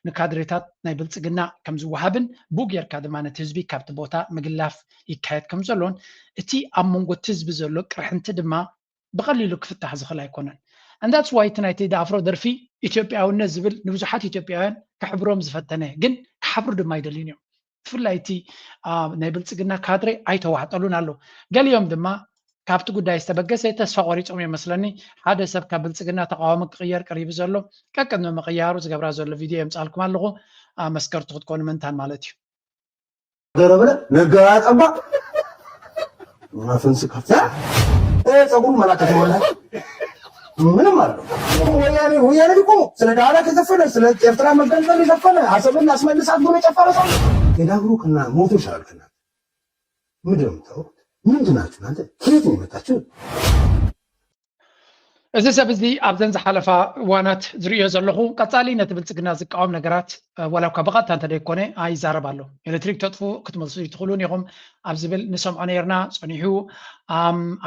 ንካድሬታት ናይ ብልፅግና ከም ዝወሃብን ብኡ ጌርካ ድማ ነቲ ህዝቢ ካብቲ ቦታ ምግላፍ ይካየድ ከም ዘሎን እቲ ኣብ መንጎ እቲ ህዝቢ ዘሎ ቅርሕንቲ ድማ ብቐሊሉ ክፍታሕ ዝኽእል ኣይኮነን። And that's why እቲ ናይ ቴዲ ኣፍሮ ደርፊ ኢትዮጵያውነት ዝብል ንብዙሓት ኢትዮጵያውያን ክሕብሮም ዝፈተነ ግን ክሓብሩ ድማ ኣይደልዩን እዮም። ብፍላይ እቲ ናይ ብልፅግና ካድሬ ኣይተዋሕጠሉን ኣሎ። ገሊኦም ድማ ካብቲ ጉዳይ ዝተበገሰ ተስፋ ቆሪፆም እዮም መስለኒ። ሓደ ሰብ ካብ ብልፅግና ተቃዋሚ ክቅየር ቀሪቡ ዘሎ ቀቅድሚ ምቅያሩ ዝገብራ ዘሎ ቪድዮ የምፃልኩም ኣለኹ። መስከርቲ ክትኮኑ ምንታን ማለት እዩ። ገረብለ ነጋጠባ ማፈንስ ከፍታ ጸጉሩ መላከት ወላ ምንም አለው። ወያኔ ወያኔ ቢቆሙ ስለ ዳህላክ የዘፈነ ስለ ኤርትራ መገንጠል የዘፈነ አሰብን አስመልሳት ብሎ የጨፈረ ሰው ቴዳግሩ ክና ሞቶ ይሻላል። ክና ምንድን ነው የምታወሩት? ምንድን ናችሁ እናንተ? ከየት ነው የመጣችሁት? እዚ ሰብ እዚ ኣብዘን ዝሓለፋ እዋናት ዝርእዮ ዘለኹ ቀጻሊ ነቲ ብልጽግና ዝቃወም ነገራት ዋላ እኳ ብቐጥታ እንተደይኮነ ይዛረብ ኣሎ። ኤሌክትሪክ ተጥፉ ክትመልሱ ይትኽእሉን ኢኹም ኣብ ዝብል ንሰምዖ ነይርና ጸኒሑ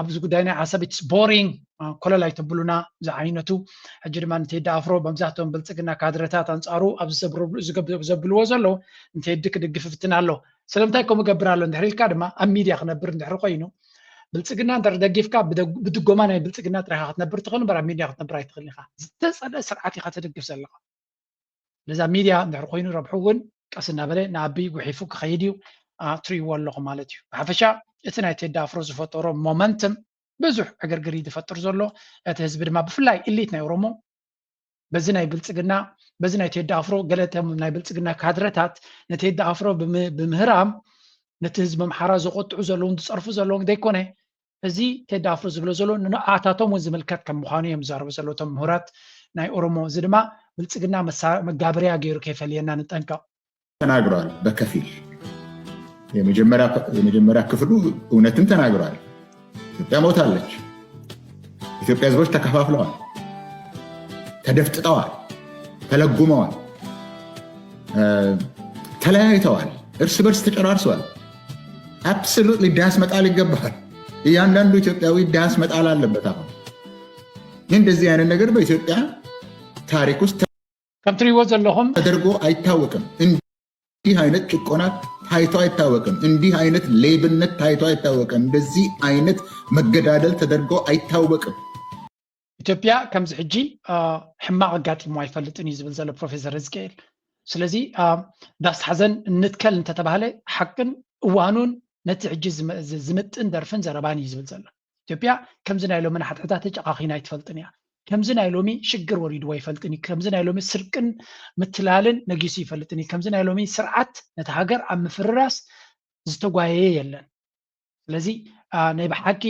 ኣብዚ ጉዳይ ናይ ዓሰብ it's boring ኮለል ኣይተብሉና ዝዓይነቱ ሕጂ ድማ ንቴዲ ኣፍሮ መብዛሕትኦም ብልጽግና ካድረታት ኣንጻሩ ኣብዚ ዘብልዎ ዘለዉ ንቴዲ ክድግፍ ይፍትን ኣሎ። ስለምንታይ ከምኡ ገብር ኣሎ እንድሕር ኢልካ ድማ ኣብ ሚድያ ክነብር እንድሕር ኮይኑ ብልፅግና እንተ ደጊፍካ ብድጎማ ናይ ብልፅግና ጥራይካ ክትነብር ትኽእል እምበር ኣብ ሚድያ ክትነብር ኣይትኽእል ኢኻ። ዝተፀልአ ስርዓት ኢኻ ተደግፍ ዘለኻ። ነዛ ሚድያ እንድሕር ኮይኑ ረብሑ እውን ቀስ እናበለ ንኣቢ ጉሒፉ ክኸይድ እዩ። ትሪእዎ ኣለኹም ማለት እዩ። ብሓፈሻ እቲ ናይ ቴዲ ኣፍሮ ዝፈጠሮ ሞመንትም ብዙሕ ዕግርግር እዩ ዝፈጥር ዘሎ። እቲ ህዝቢ ድማ ብፍላይ ኢሊት ናይ ኦሮሞ በዚ ናይ ብልፅግና በዚ ናይ ቴዲ ኣፍሮ ገለቶም ናይ ብልፅግና ካድረታት ንቴዲ ኣፍሮ ብምህራም ነቲ ህዝቢ ኣምሓራ ዘቆጥዑ ዘለውን ዝፀርፉ ዘለውን ዘይኮነ እዚ ቴዲ ኣፍሮ ዝብሎ ዘሎ ንኣታቶም እውን ዝምልከት ከም ምዃኑ እዮም ዝዛረቡ ዘለዉ እቶም ምሁራት ናይ ኦሮሞ። እዚ ድማ ብልፅግና መጋበርያ ገይሩ ከይፈልየና ንጠንቀቕ። ተናግሯል። በከፊል የመጀመሪያ ክፍሉ እውነትን ተናግሯል። ኢትዮጵያ ሞታለች። ኢትዮጵያ ህዝቦች ተከፋፍለዋል፣ ተደፍጥጠዋል፣ ተለጉመዋል፣ ተለያይተዋል፣ እርስ በርስ ተጨራርሰዋል። Absolutely ዳስ መጣል ይገባል። እያንዳንዱ ኢትዮጵያዊ ዳስ መጣል አለበት። አሁን ይህ እንደዚህ አይነት ነገር በኢትዮጵያ ታሪክ ውስጥ ከም ትሪእዎ ዘለኹም ተደርጎ አይታወቅም። እንዲህ አይነት ጭቆና ታይቶ አይታወቅም። እንዲህ አይነት ሌብነት ታይቶ አይታወቅም። እንደዚህ አይነት መገዳደል ተደርጎ አይታወቅም። ኢትዮጵያ ከምዚ ሕጂ ሕማቕ ኣጋጢሞ ኣይፈልጥን እዩ ዝብል ዘሎ ፕሮፌሰር ህዝቅኤል። ስለዚ ዳስ ሓዘን እንትከል እንተተባህለ ሓቅን እዋኑን ነቲ ሕጂ ዝምጥን ደርፍን ዘረባን እዩ ዝብል ዘሎ። ኢትዮጵያ ከምዚ ናይ ሎሚ ንሓድሕዳ ተጨኻኺና ኣይትፈልጥን እያ። ከምዚ ናይ ሎሚ ሽግር ወሪድዎ ኣይፈልጥን እዩ። ከምዚ ናይ ሎሚ ስርቅን ምትላልን ነጊሱ ይፈልጥን እዩ። ከምዚ ናይ ሎሚ ስርዓት ነቲ ሃገር ኣብ ምፍርራስ ዝተጓየየ የለን። ስለዚ ናይ ብሓቂ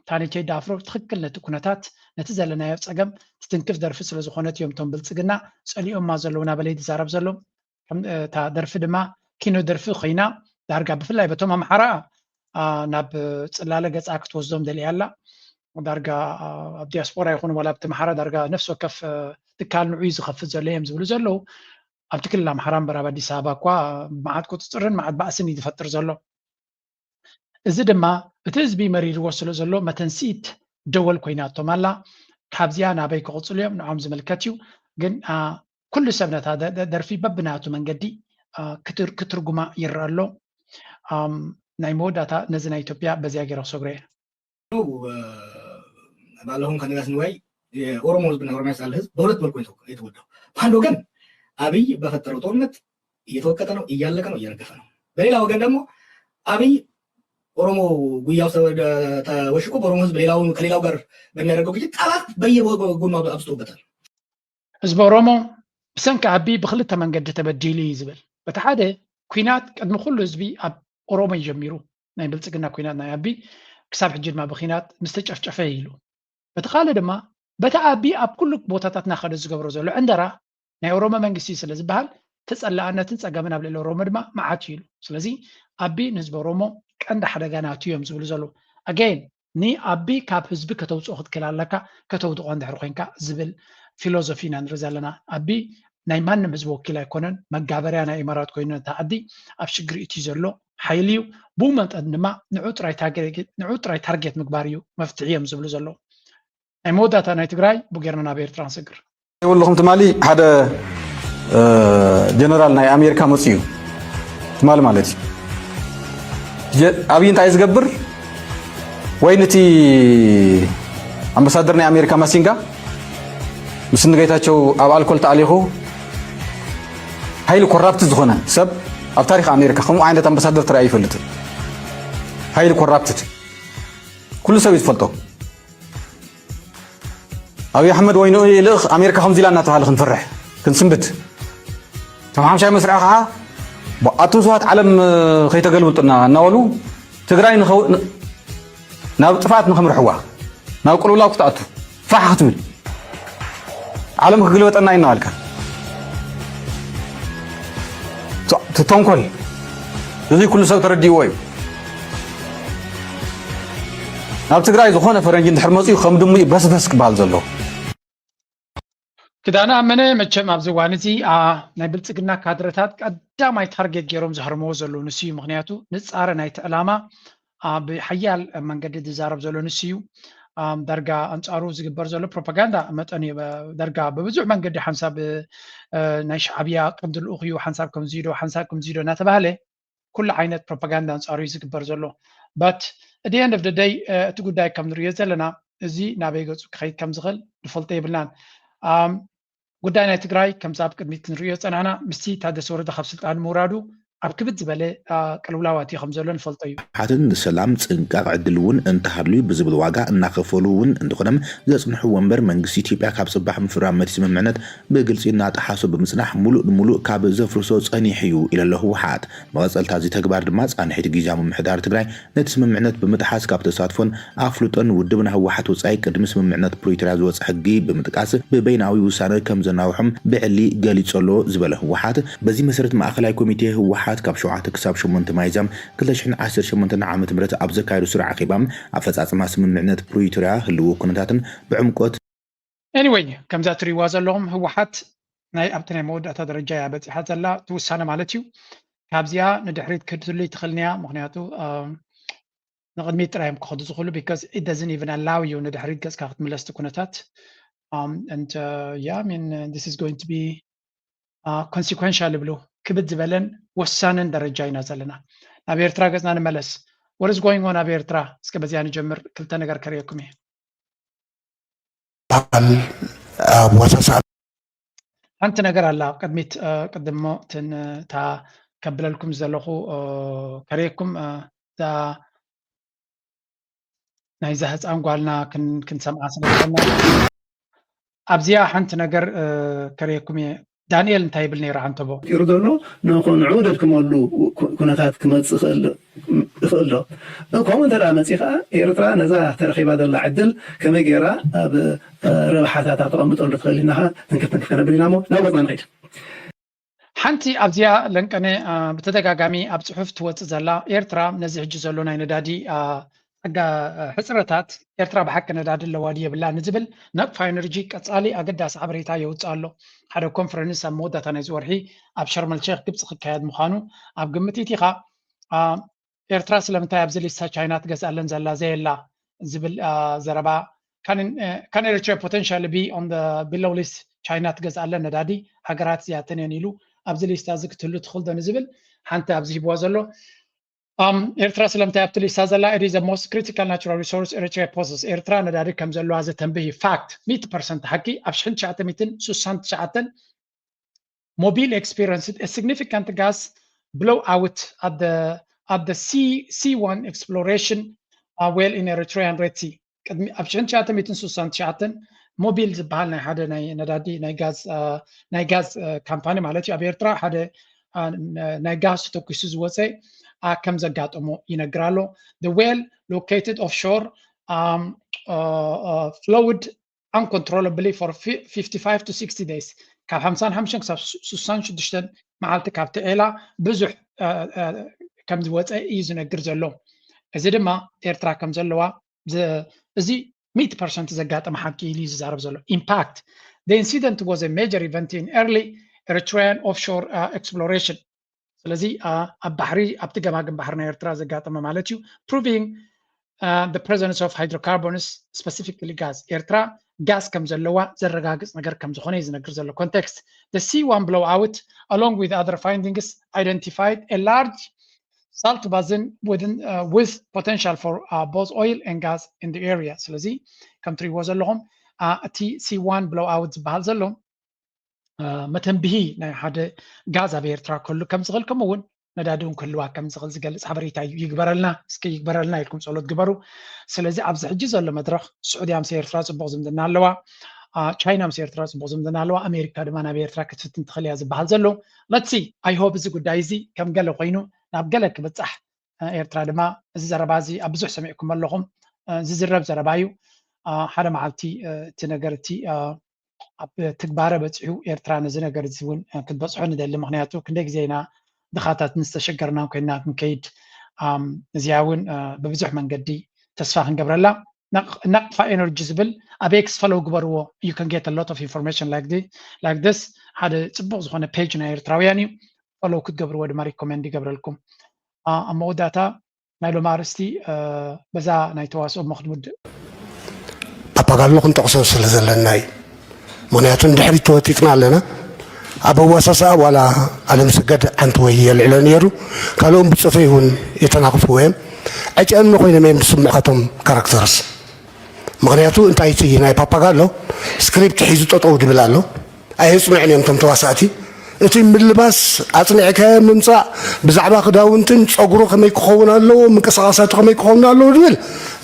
ታኒቴ ዳፍሮ ትኽክል ነቲ ኩነታት ነቲ ዘለናዮ ፀገም ትትንክፍ ደርፊ ስለዝኾነት እዮም እቶም ብልፅግና ፀሊኦማ ዘለዉ ናበለ ዝዛረብ ዘሎ። እታ ደርፊ ድማ ኪኖ ደርፊ ኮይና ዳርጋ ብፍላይ በቶም ኣምሓራ ናብ ፅላለ ገፃ ክትወስዶም ደልያ ኣላ። ዳርጋ ኣብ ዲያስፖራ ይኹን ዋላ ኣብቲ ኣምሓራ ዳርጋ ነፍሲ ወከፍ ትካል ንዑ ዝኸፍት ዘሎ እዮም ዝብሉ ዘለዉ። ኣብቲ ክልል ኣምሓራ እምበር ኣብ ኣዲስ ኣበባ እኳ መዓት ቁፅፅርን መዓት ባእስን እዩ ዝፈጥር ዘሎ። እዚ ድማ እቲ ህዝቢ መሪርዎ ስለ ዘሎ መተንስኢት ደወል ኮይናቶም ኣላ። ካብዚኣ ናበይ ክቕፅሉ እዮም ንዖም ዝምልከት እዩ። ግን ኩሉ ሰብ ነታ ደርፊ በብናቱ መንገዲ ክትርጉማ ይረአ ኣሎ። ናይ መወዳእታ ነዚ ናይ ኢትዮጵያ በዚያ ገይረ ክሰግሮ እየ። ባለፈው ከነጋስ ንዋይ የኦሮሞ ህዝብና ኦሮሚያ ውስጥ ያለ ህዝብ በሁለት መልኩ የተወጋው። በአንድ ወገን አብይ በፈጠረው ጦርነት እየተወቀጠ ነው፣ እያለቀ ነው፣ እየረገፈ ነው። በሌላ ወገን ደግሞ አብይ ኦሮሞ ጉያው ተወሽቆ በኦሮሞ ህዝብ ሌላው ከሌላው ጋር በሚያደርገው ግጭት ጠላት በየጎኑ አብዝቶበታል። ህዝቢ ኦሮሞ ብሰንኪ ኣቢ ብክልተ መንገዲ ተበዲሉ እዩ ዝብል። በቲ ሓደ ኩናት ቅድሚ ኩሉ ህዝቢ ኣብ ኦሮሞ እዩ ጀሚሩ። ናይ ብልፅግና ኩናት ናይ ኣቢ ክሳብ ሕጂ ድማ ብኩናት ምስ ተጨፍጨፈ ኢሉ። በቲ ካልእ ድማ በቲ ኣቢ ኣብ ኩሉ ቦታታት እናኸደ ዝገብሮ ዘሎ ዕንደራ ናይ ኦሮሞ መንግስቲ ስለ ዝበሃል ተፀላእነትን ፀገምን ኣብ ልዕሊ ኦሮሞ ድማ መዓት እዩ ኢሉ። ስለዚ ኣቢ ንህዝቢ ኦሮሞ ቀንዲ ሓደጋ ናቱ እዮም ዝብሉ ዘለዉ። ኣገይን ንኣቢ ካብ ህዝቢ ከተውፅኦ ክትክእል ኣለካ ከተውድቆ እንድሕር ኮይንካ ዝብል ፊሎዞፊ ኢና ንርኢ ዘለና። ኣቢ ናይ ማንም ህዝቢ ወኪል ኣይኮነን፣ መጋበርያ ናይ ኢማራት ኮይኑ ነታ ዓዲ ኣብ ሽግር እትዩ ዘሎ ሓይሊ እዩ። ብኡ መጠን ድማ ንዑ ጥራይ ታርጌት ምግባር እዩ መፍትሒ እዮም ዝብሉ ዘለዉ። ናይ መወዳእታ ናይ ትግራይ ብጌርና ናብ ኤርትራ ንሰግር። ይብልኹም ትማሊ ሓደ ጀነራል ናይ ኣሜሪካ መፅኡ እዩ ትማሊ ማለት እዩ። ኣብይ እንታይ ዝገብር ወይ ነቲ ኣምባሳደር ናይ ኣሜሪካ ማሲንጋ ምስ ንጌታቸው ኣብ ኣልኮል ተኣሊኹ ሃይሊ ኮራፕት ዝኾነ ሰብ ኣብ ታሪክ ኣሜሪካ ከምኡ ዓይነት ኣምባሳደር ተራእዩ ይፈልጥን። ሃይሊ ኮራፕትድ ኩሉ ሰብ እዩ ዝፈልጦ። ኣብይ ኣሕመድ ወይ ንኡ ይልእኽ ኣሜሪካ ከምዚ ኢላ እናተባሃለ ክንፈርሕ ክንስንብድ ከም ሓምሻይ መስርዕ ከዓ ኣቱም ሰባት ዓለም ከይተገልብጡና እናበሉ ትግራይ ናብ ጥፍኣት ንኸምርሕዋ ናብ ቅልውላው ክትኣቱ ፋሕ ክትብል ዓለም ክግልበጠና እዩ እናበልካ ተንኮል እዚ ኩሉ ሰብ ተረዲእዎ እዩ። ናብ ትግራይ ዝኾነ ፈረንጂ እንድሕር መፅኡ ከም ድሙ እዩ በስበስ ክበሃል ዘለዎ። ክዳነ ኣመነ መቸም ኣብዚ እዋን እዚ ናይ ብልፅግና ካድረታት ቀዳማይ ታርጌት ገይሮም ዝሃርምዎ ዘለዉ ንሱ እዩ። ምክንያቱ ንፃረ ናይቲ ዕላማ ብሓያል መንገዲ ዝዛረብ ዘሎ ንሱ እዩ። ዳርጋ ኣንፃሩ ዝግበር ዘሎ ፕሮፓጋንዳ መጠን እዩ። ዳርጋ ብብዙሕ መንገዲ ሓንሳብ ናይ ሻዕብያ ቀንዲ ልኡኽ እዩ፣ ሓንሳብ ከምዚ ዶ ሓንሳብ ከምዚ ዶ እናተባህለ ኩሉ ዓይነት ፕሮፓጋንዳ ኣንጻሩ እዩ ዝግበር ዘሎ። But at the end of the day እቲ ጉዳይ ከም ንሪኦ ዘለና እዚ ናበይ ገጹ ክኸይድ ከም ዝኽእል ንፈልጦ የብልናን። ጉዳይ ናይ ትግራይ ከምዚ ኣብ ቅድሚት ንሪኦ ዝጸናሕና ምስቲ ታደሰ ወረደ ካብ ስልጣን ምውራዱ ኣብ ክብድ ዝበለ ቅልውላው ኣትዩ ከም ዘሎ ንፈልጦ እዩ። ሓትን ንሰላም ጽንቃቕ ዕድል እውን እንተሃልዩ ብዝብል ዋጋ እናኸፈሉ እውን እንተኾነም ዘጽንሕዎ እምበር መንግስቲ ኢትዮጵያ ካብ ጽባሕ ምፍራም መቲ ስምምዕነት ብግልጺ እናጠሓሶ ብምጽናሕ ሙሉእ ንሙሉእ ካብ ዘፍርሶ ጸኒሑ እዩ ኢለሎ ህወሓት። መቐጸልታ እዚ ተግባር ድማ ጻንሒት ግዝያዊ ምምሕዳር ትግራይ ነቲ ስምምዕነት ብምጥሓስ ካብ ተሳትፎን ኣፍልጦን ውድብና ህወሓት ወጻኢ ቅድሚ ስምምዕነት ፕሪቶርያ ዝወጸ ሕጊ ብምጥቃስ ብበይናዊ ውሳነ ከም ዘናውሖም ብዕሊ ገሊጹ ኣሎ ዝበለ ህወሓት በዚ መሰረት ማእኸላይ ኮሚቴ ህወሓት ካብ ሸውዓተ ክሳብ ሸሞንተ ሚያዝያ ክልተ ሽሕን ዓሰርተ ሸሞንተን ዓመተ ምህረት ኣብ ዘካየዶ ስሩዕ ኣኼባ ኣፈጻጽማ ስምምዕነት ፕሪቶርያ ህልው ኩነታትን ብዕምቆት Anyway ከምዛ ትሪእዋ ዘለኹም ህወሓት ናይ ኣብቲ ናይ መወዳእታ ደረጃ እያ በፂሓ ዘላ እቲ ውሳነ ማለት እዩ። ካብዚኣ ንድሕሪት ክትህሉ ይትኽእልንያ ምክንያቱ ንቕድሚት ጥራይ እዮም ክኸዱ ዝኽእሉ because it doesn't even allow you ንድሕሪት ገፅካ ክትምለስ እቲ ኩነታት and yeah I mean this is going to be consequential ይብሉ ክብድ ዝበለን ወሳንን ደረጃ ኢና ዘለና። ናብ ኤርትራ ገፅና ንመለስ። What is going on ኣብ ኤርትራ? እስከ በዚኣ ንጀምር ክልተ ነገር ከርእየኩም እየ። በዓል ኣዋሳስኣ ሓንቲ ነገር ኣላ ኣብ ቅድሚት ቅድሞ እታ ከብለልኩም ዘለኹ ከርእየኩም እዛ ናይዛ ህፃን ጓልና ክንሰምዓ ስለዝኾና ኣብዚኣ ሓንቲ ነገር ከርእየኩም እየ። ዳንኤል እንታይ ይብል ነይሩ ዓንተቦ? ሩ ዘሎ ንኹንዑ ደድክመሉ ኩነታት ክመፅእ ይኽእል ዶ? ከምኡ እንተ መፂ ከዓ ኤርትራ ነዛ ተረኺባ ዘላ ዕድል ከመይ ገይራ ኣብ ረብሓታታ ተቐምጠሉ ትኽእል ኢና ትንክፍ ትንክፍ ከነብል ኢና ሞ ናብ ወፅና ንኸይድ። ሓንቲ ኣብዚኣ ለንቀነ ብተደጋጋሚ ኣብ ፅሑፍ ትወፅእ ዘላ ኤርትራ ነዚ ሕጂ ዘሎ ናይ ነዳዲ ሕፅረታት ኤርትራ ብሓቂ ነዳዲ ኣለዋ ድዩ የብላ ንዝብል ነቅፋ ኤነርጂ ቀፃሊ ኣገዳሲ ሓበሬታ የውፅእ ኣሎ። ሓደ ኮንፈረንስ ኣብ መወዳእታ ናይዚ ወርሒ ኣብ ሸርመል ሼክ ግብፂ ክካየድ ምዃኑ ኣብ ግምት ኢቲኻ። ኤርትራ ስለምንታይ ኣብዚ ሊስታ ቻይና ትገዝኣለን ዘላ ዘየላ ዝብል ዘረባ can Eritrea potentially be on the below list ቻይና ትገዝኣለን ነዳዲ ሃገራት እዚኣተን እየን ኢሉ ኣብዚ ሊስታ እዚ ክትህሉ ትኽእል ዶ ንዝብል ሓንቲ ኣብዚ ሂብዋ ዘሎ ኤርትራ ስለምንታይ ኣብቲ ሊስታ ዘላ it is the most critical natural resource Eritrea possess ኤርትራ ነዳዲ ከም ዘለዋ ዘተንብህ እዩ። ፋክት ሚእቲ ፐርሰንት ሓቂ ኣብ ሽሕን ትሽዓተ ሚእትን ስሳን ትሽዓተን Mobil experienced a significant gas blowout at the at the C C one exploration uh, well in Eritrean Red Sea. ቅድሚ ኣብ ሽሕን ትሽዓተ ሚእትን ስሳን ትሽዓተን ሞቢል ዝበሃል ናይ ሓደ ናይ ነዳዲ ናይ ጋዝ ናይ ጋዝ ካምፓኒ ማለት እዩ ኣብ ኤርትራ ሓደ ናይ ጋዝ ተተኩሱ ዝወፀ ከም ዘጋጠሞ ይነግር ኣሎ። The well located offshore um, uh, uh, flowed uncontrollably for fifty-five to sixty days ካብ ሓምሳን ሓሙሽተን ክሳብ ስሳን ሽዱሽተን መዓልቲ ካብቲ ዒላ ብዙሕ ከም ዝወፀ እዩ ዝነግር ዘሎ። እዚ ድማ ኤርትራ ከም ዘለዋ እዚ ሚእቲ ፐርሰንት ዘጋጠመ ሓቂ ኢሉ እዩ ዝዛረብ ዘሎ። Impact the incident was a major event in early Eritrean offshore exploration ስለዚ ኣብ ባሕሪ ኣብቲ ገማግም ባሕሪ ናይ ኤርትራ ዘጋጠመ ማለት እዩ proving the presence of hydrocarbons specifically gas ኤርትራ ጋዝ ከም ዘለዋ ዘረጋግፅ ነገር ከም ዝኾነ እዩ ዝነግር ዘሎ። Context the C one blowout along with other findings identified a large salt basin within uh, with potential for uh, both oil and gas in the area ስለዚ ከም ትሪእዎ ዘለኹም እቲ C one blowout ዝበሃል ዘሎ መተንብሂ ናይ ሓደ ጋዝ ኣብ ኤርትራ ክህሉ ከም ዝኽእል ከምኡ እውን ነዳዲ እውን ክህልዋ ከም ዝኽእል ዝገልፅ ሓበሬታ እዩ። ይግበረልና እስኪ ይግበረልና ኢልኩም ፀሎት ግበሩ። ስለዚ ኣብዚ ሕጂ ዘሎ መድረኽ ስዑድያ ምስ ኤርትራ ፅቡቕ ዝምድና ኣለዋ። ቻይና ምስ ኤርትራ ፅቡቕ ዝምድና ኣለዋ። ኣሜሪካ ድማ ናብ ኤርትራ ክትፍትን ትኽእል እያ ዝበሃል ዘሎ። Let's see I hope እዚ ጉዳይ እዚ ከም ገለ ኮይኑ ናብ ገለ ክብፃሕ ኤርትራ ድማ እዚ ዘረባ እዚ ኣብ ብዙሕ ሰሚዕኩም ኣለኹም ዝዝረብ ዘረባ እዩ። ሓደ መዓልቲ እቲ ነገር እቲ ኣብ ትግባረ በፂሑ ኤርትራ ነዚ ነገር እዚ እውን ክትበፅሖ ንደሊ ምክንያቱ ክንደይ ግዜ ኢና ድኻታት ዝተሸገርናን ኮይና ክንከይድ እዚኣ እውን ብብዙሕ መንገዲ ተስፋ ክንገብረላ ናቅፋ ኤነርጂ ዝብል ኣብ ኤክስ ፈለው ግበርዎ you can get a lot of information like like this ሓደ ፅቡቅ ዝኮነ ፔጅ ናይ ኤርትራውያን እዩ ፈለው ክትገብርዎ ድማ ሪኮመንድ ይገብረልኩም ኣብ መወዳእታ ናይ ሎም ኣርስቲ በዛ ናይ ተዋስኦ ሞ ክንውድእ ፓፓጋሎ ክንጠቕሶ ስለ ዘለና እዩ ምክንያቱ ንድሕሪት ተወጢጥና ኣለና ኣብ ኣዋሳስኣ ዋላ ኣለምሰገድ ሓንቲ ወይ የልዕሎ ነይሩ፣ ካልኦም ብፆተይ እውን የተናኽፍዎ እዮም። ዕጨምኒ ኮይኖም እዮም ዝስምዑ እቶም ካራክተርስ። ምኽንያቱ እንታይ እቲ ናይ ፓፓጋሎ ስክሪፕት ሒዙ ጠጠው ድብል ኣሎ። ኣየፅንዑን እዮም እቶም ተዋሳእቲ። እቲ ምልባስ ኣፅኒዕካዮ ምምፃእ፣ ብዛዕባ ክዳውንትን ፀጉሩ ከመይ ክኸውን ኣለዎ፣ ምንቅስቃሳቱ ከመይ ክኸውን ኣለዎ ድብል፣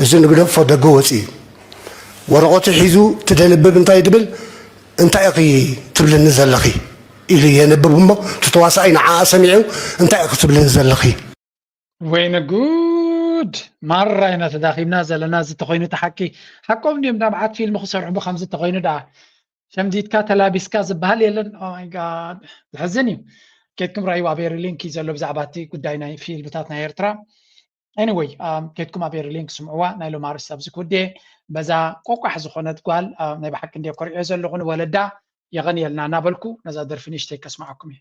እዚ ንግደፎ፣ ደገ ወፂ እዩ። ወረቐቱ ሒዙ ትደንብብ እንታይ ድብል፣ እንታይ ኢኺ ትብልኒ ዘለኺ ኢሉ የንብብ እሞ፣ እቲ ተዋሳኣይ ንዓኣ ሰሚዑ እንታይ ኢኺ ትብልኒ ዘለኺ? ወይነ ጉድ፣ ማራ ኢና ተዳኺምና ዘለና። እዚ ተኾይኑ እቲ ሓቂ ሓቆም ድዮም? ዳ መዓት ፊልም ክሰርሑ ብከምዚ ተኾይኑ ዳ ሸምዲትካ ተላቢስካ ዝበሃል የለን። Oh my God፣ ዘሕዝን እዩ። ኬድኩም ራዩ ኣበሪ ሊንክ እዩ ዘሎ ብዛዕባ እቲ ጉዳይ ናይ ፊልምታት ናይ ኤርትራ። Anyway፣ ኬድኩም ኣበሪ ሊንክ ስምዕዋ። ናይ ሎም ኣርስቲ ኣብዚ ክውድኤ። በዛ ቆቋሕ ዝኾነት ጓል ናይ ብሓቂ እንደ ኮሪዖ ዘለኹ ንወለዳ የቐንየልና እናበልኩ ነዛ ደርፊ ንእሽተይ ከስምዓኩም እየ።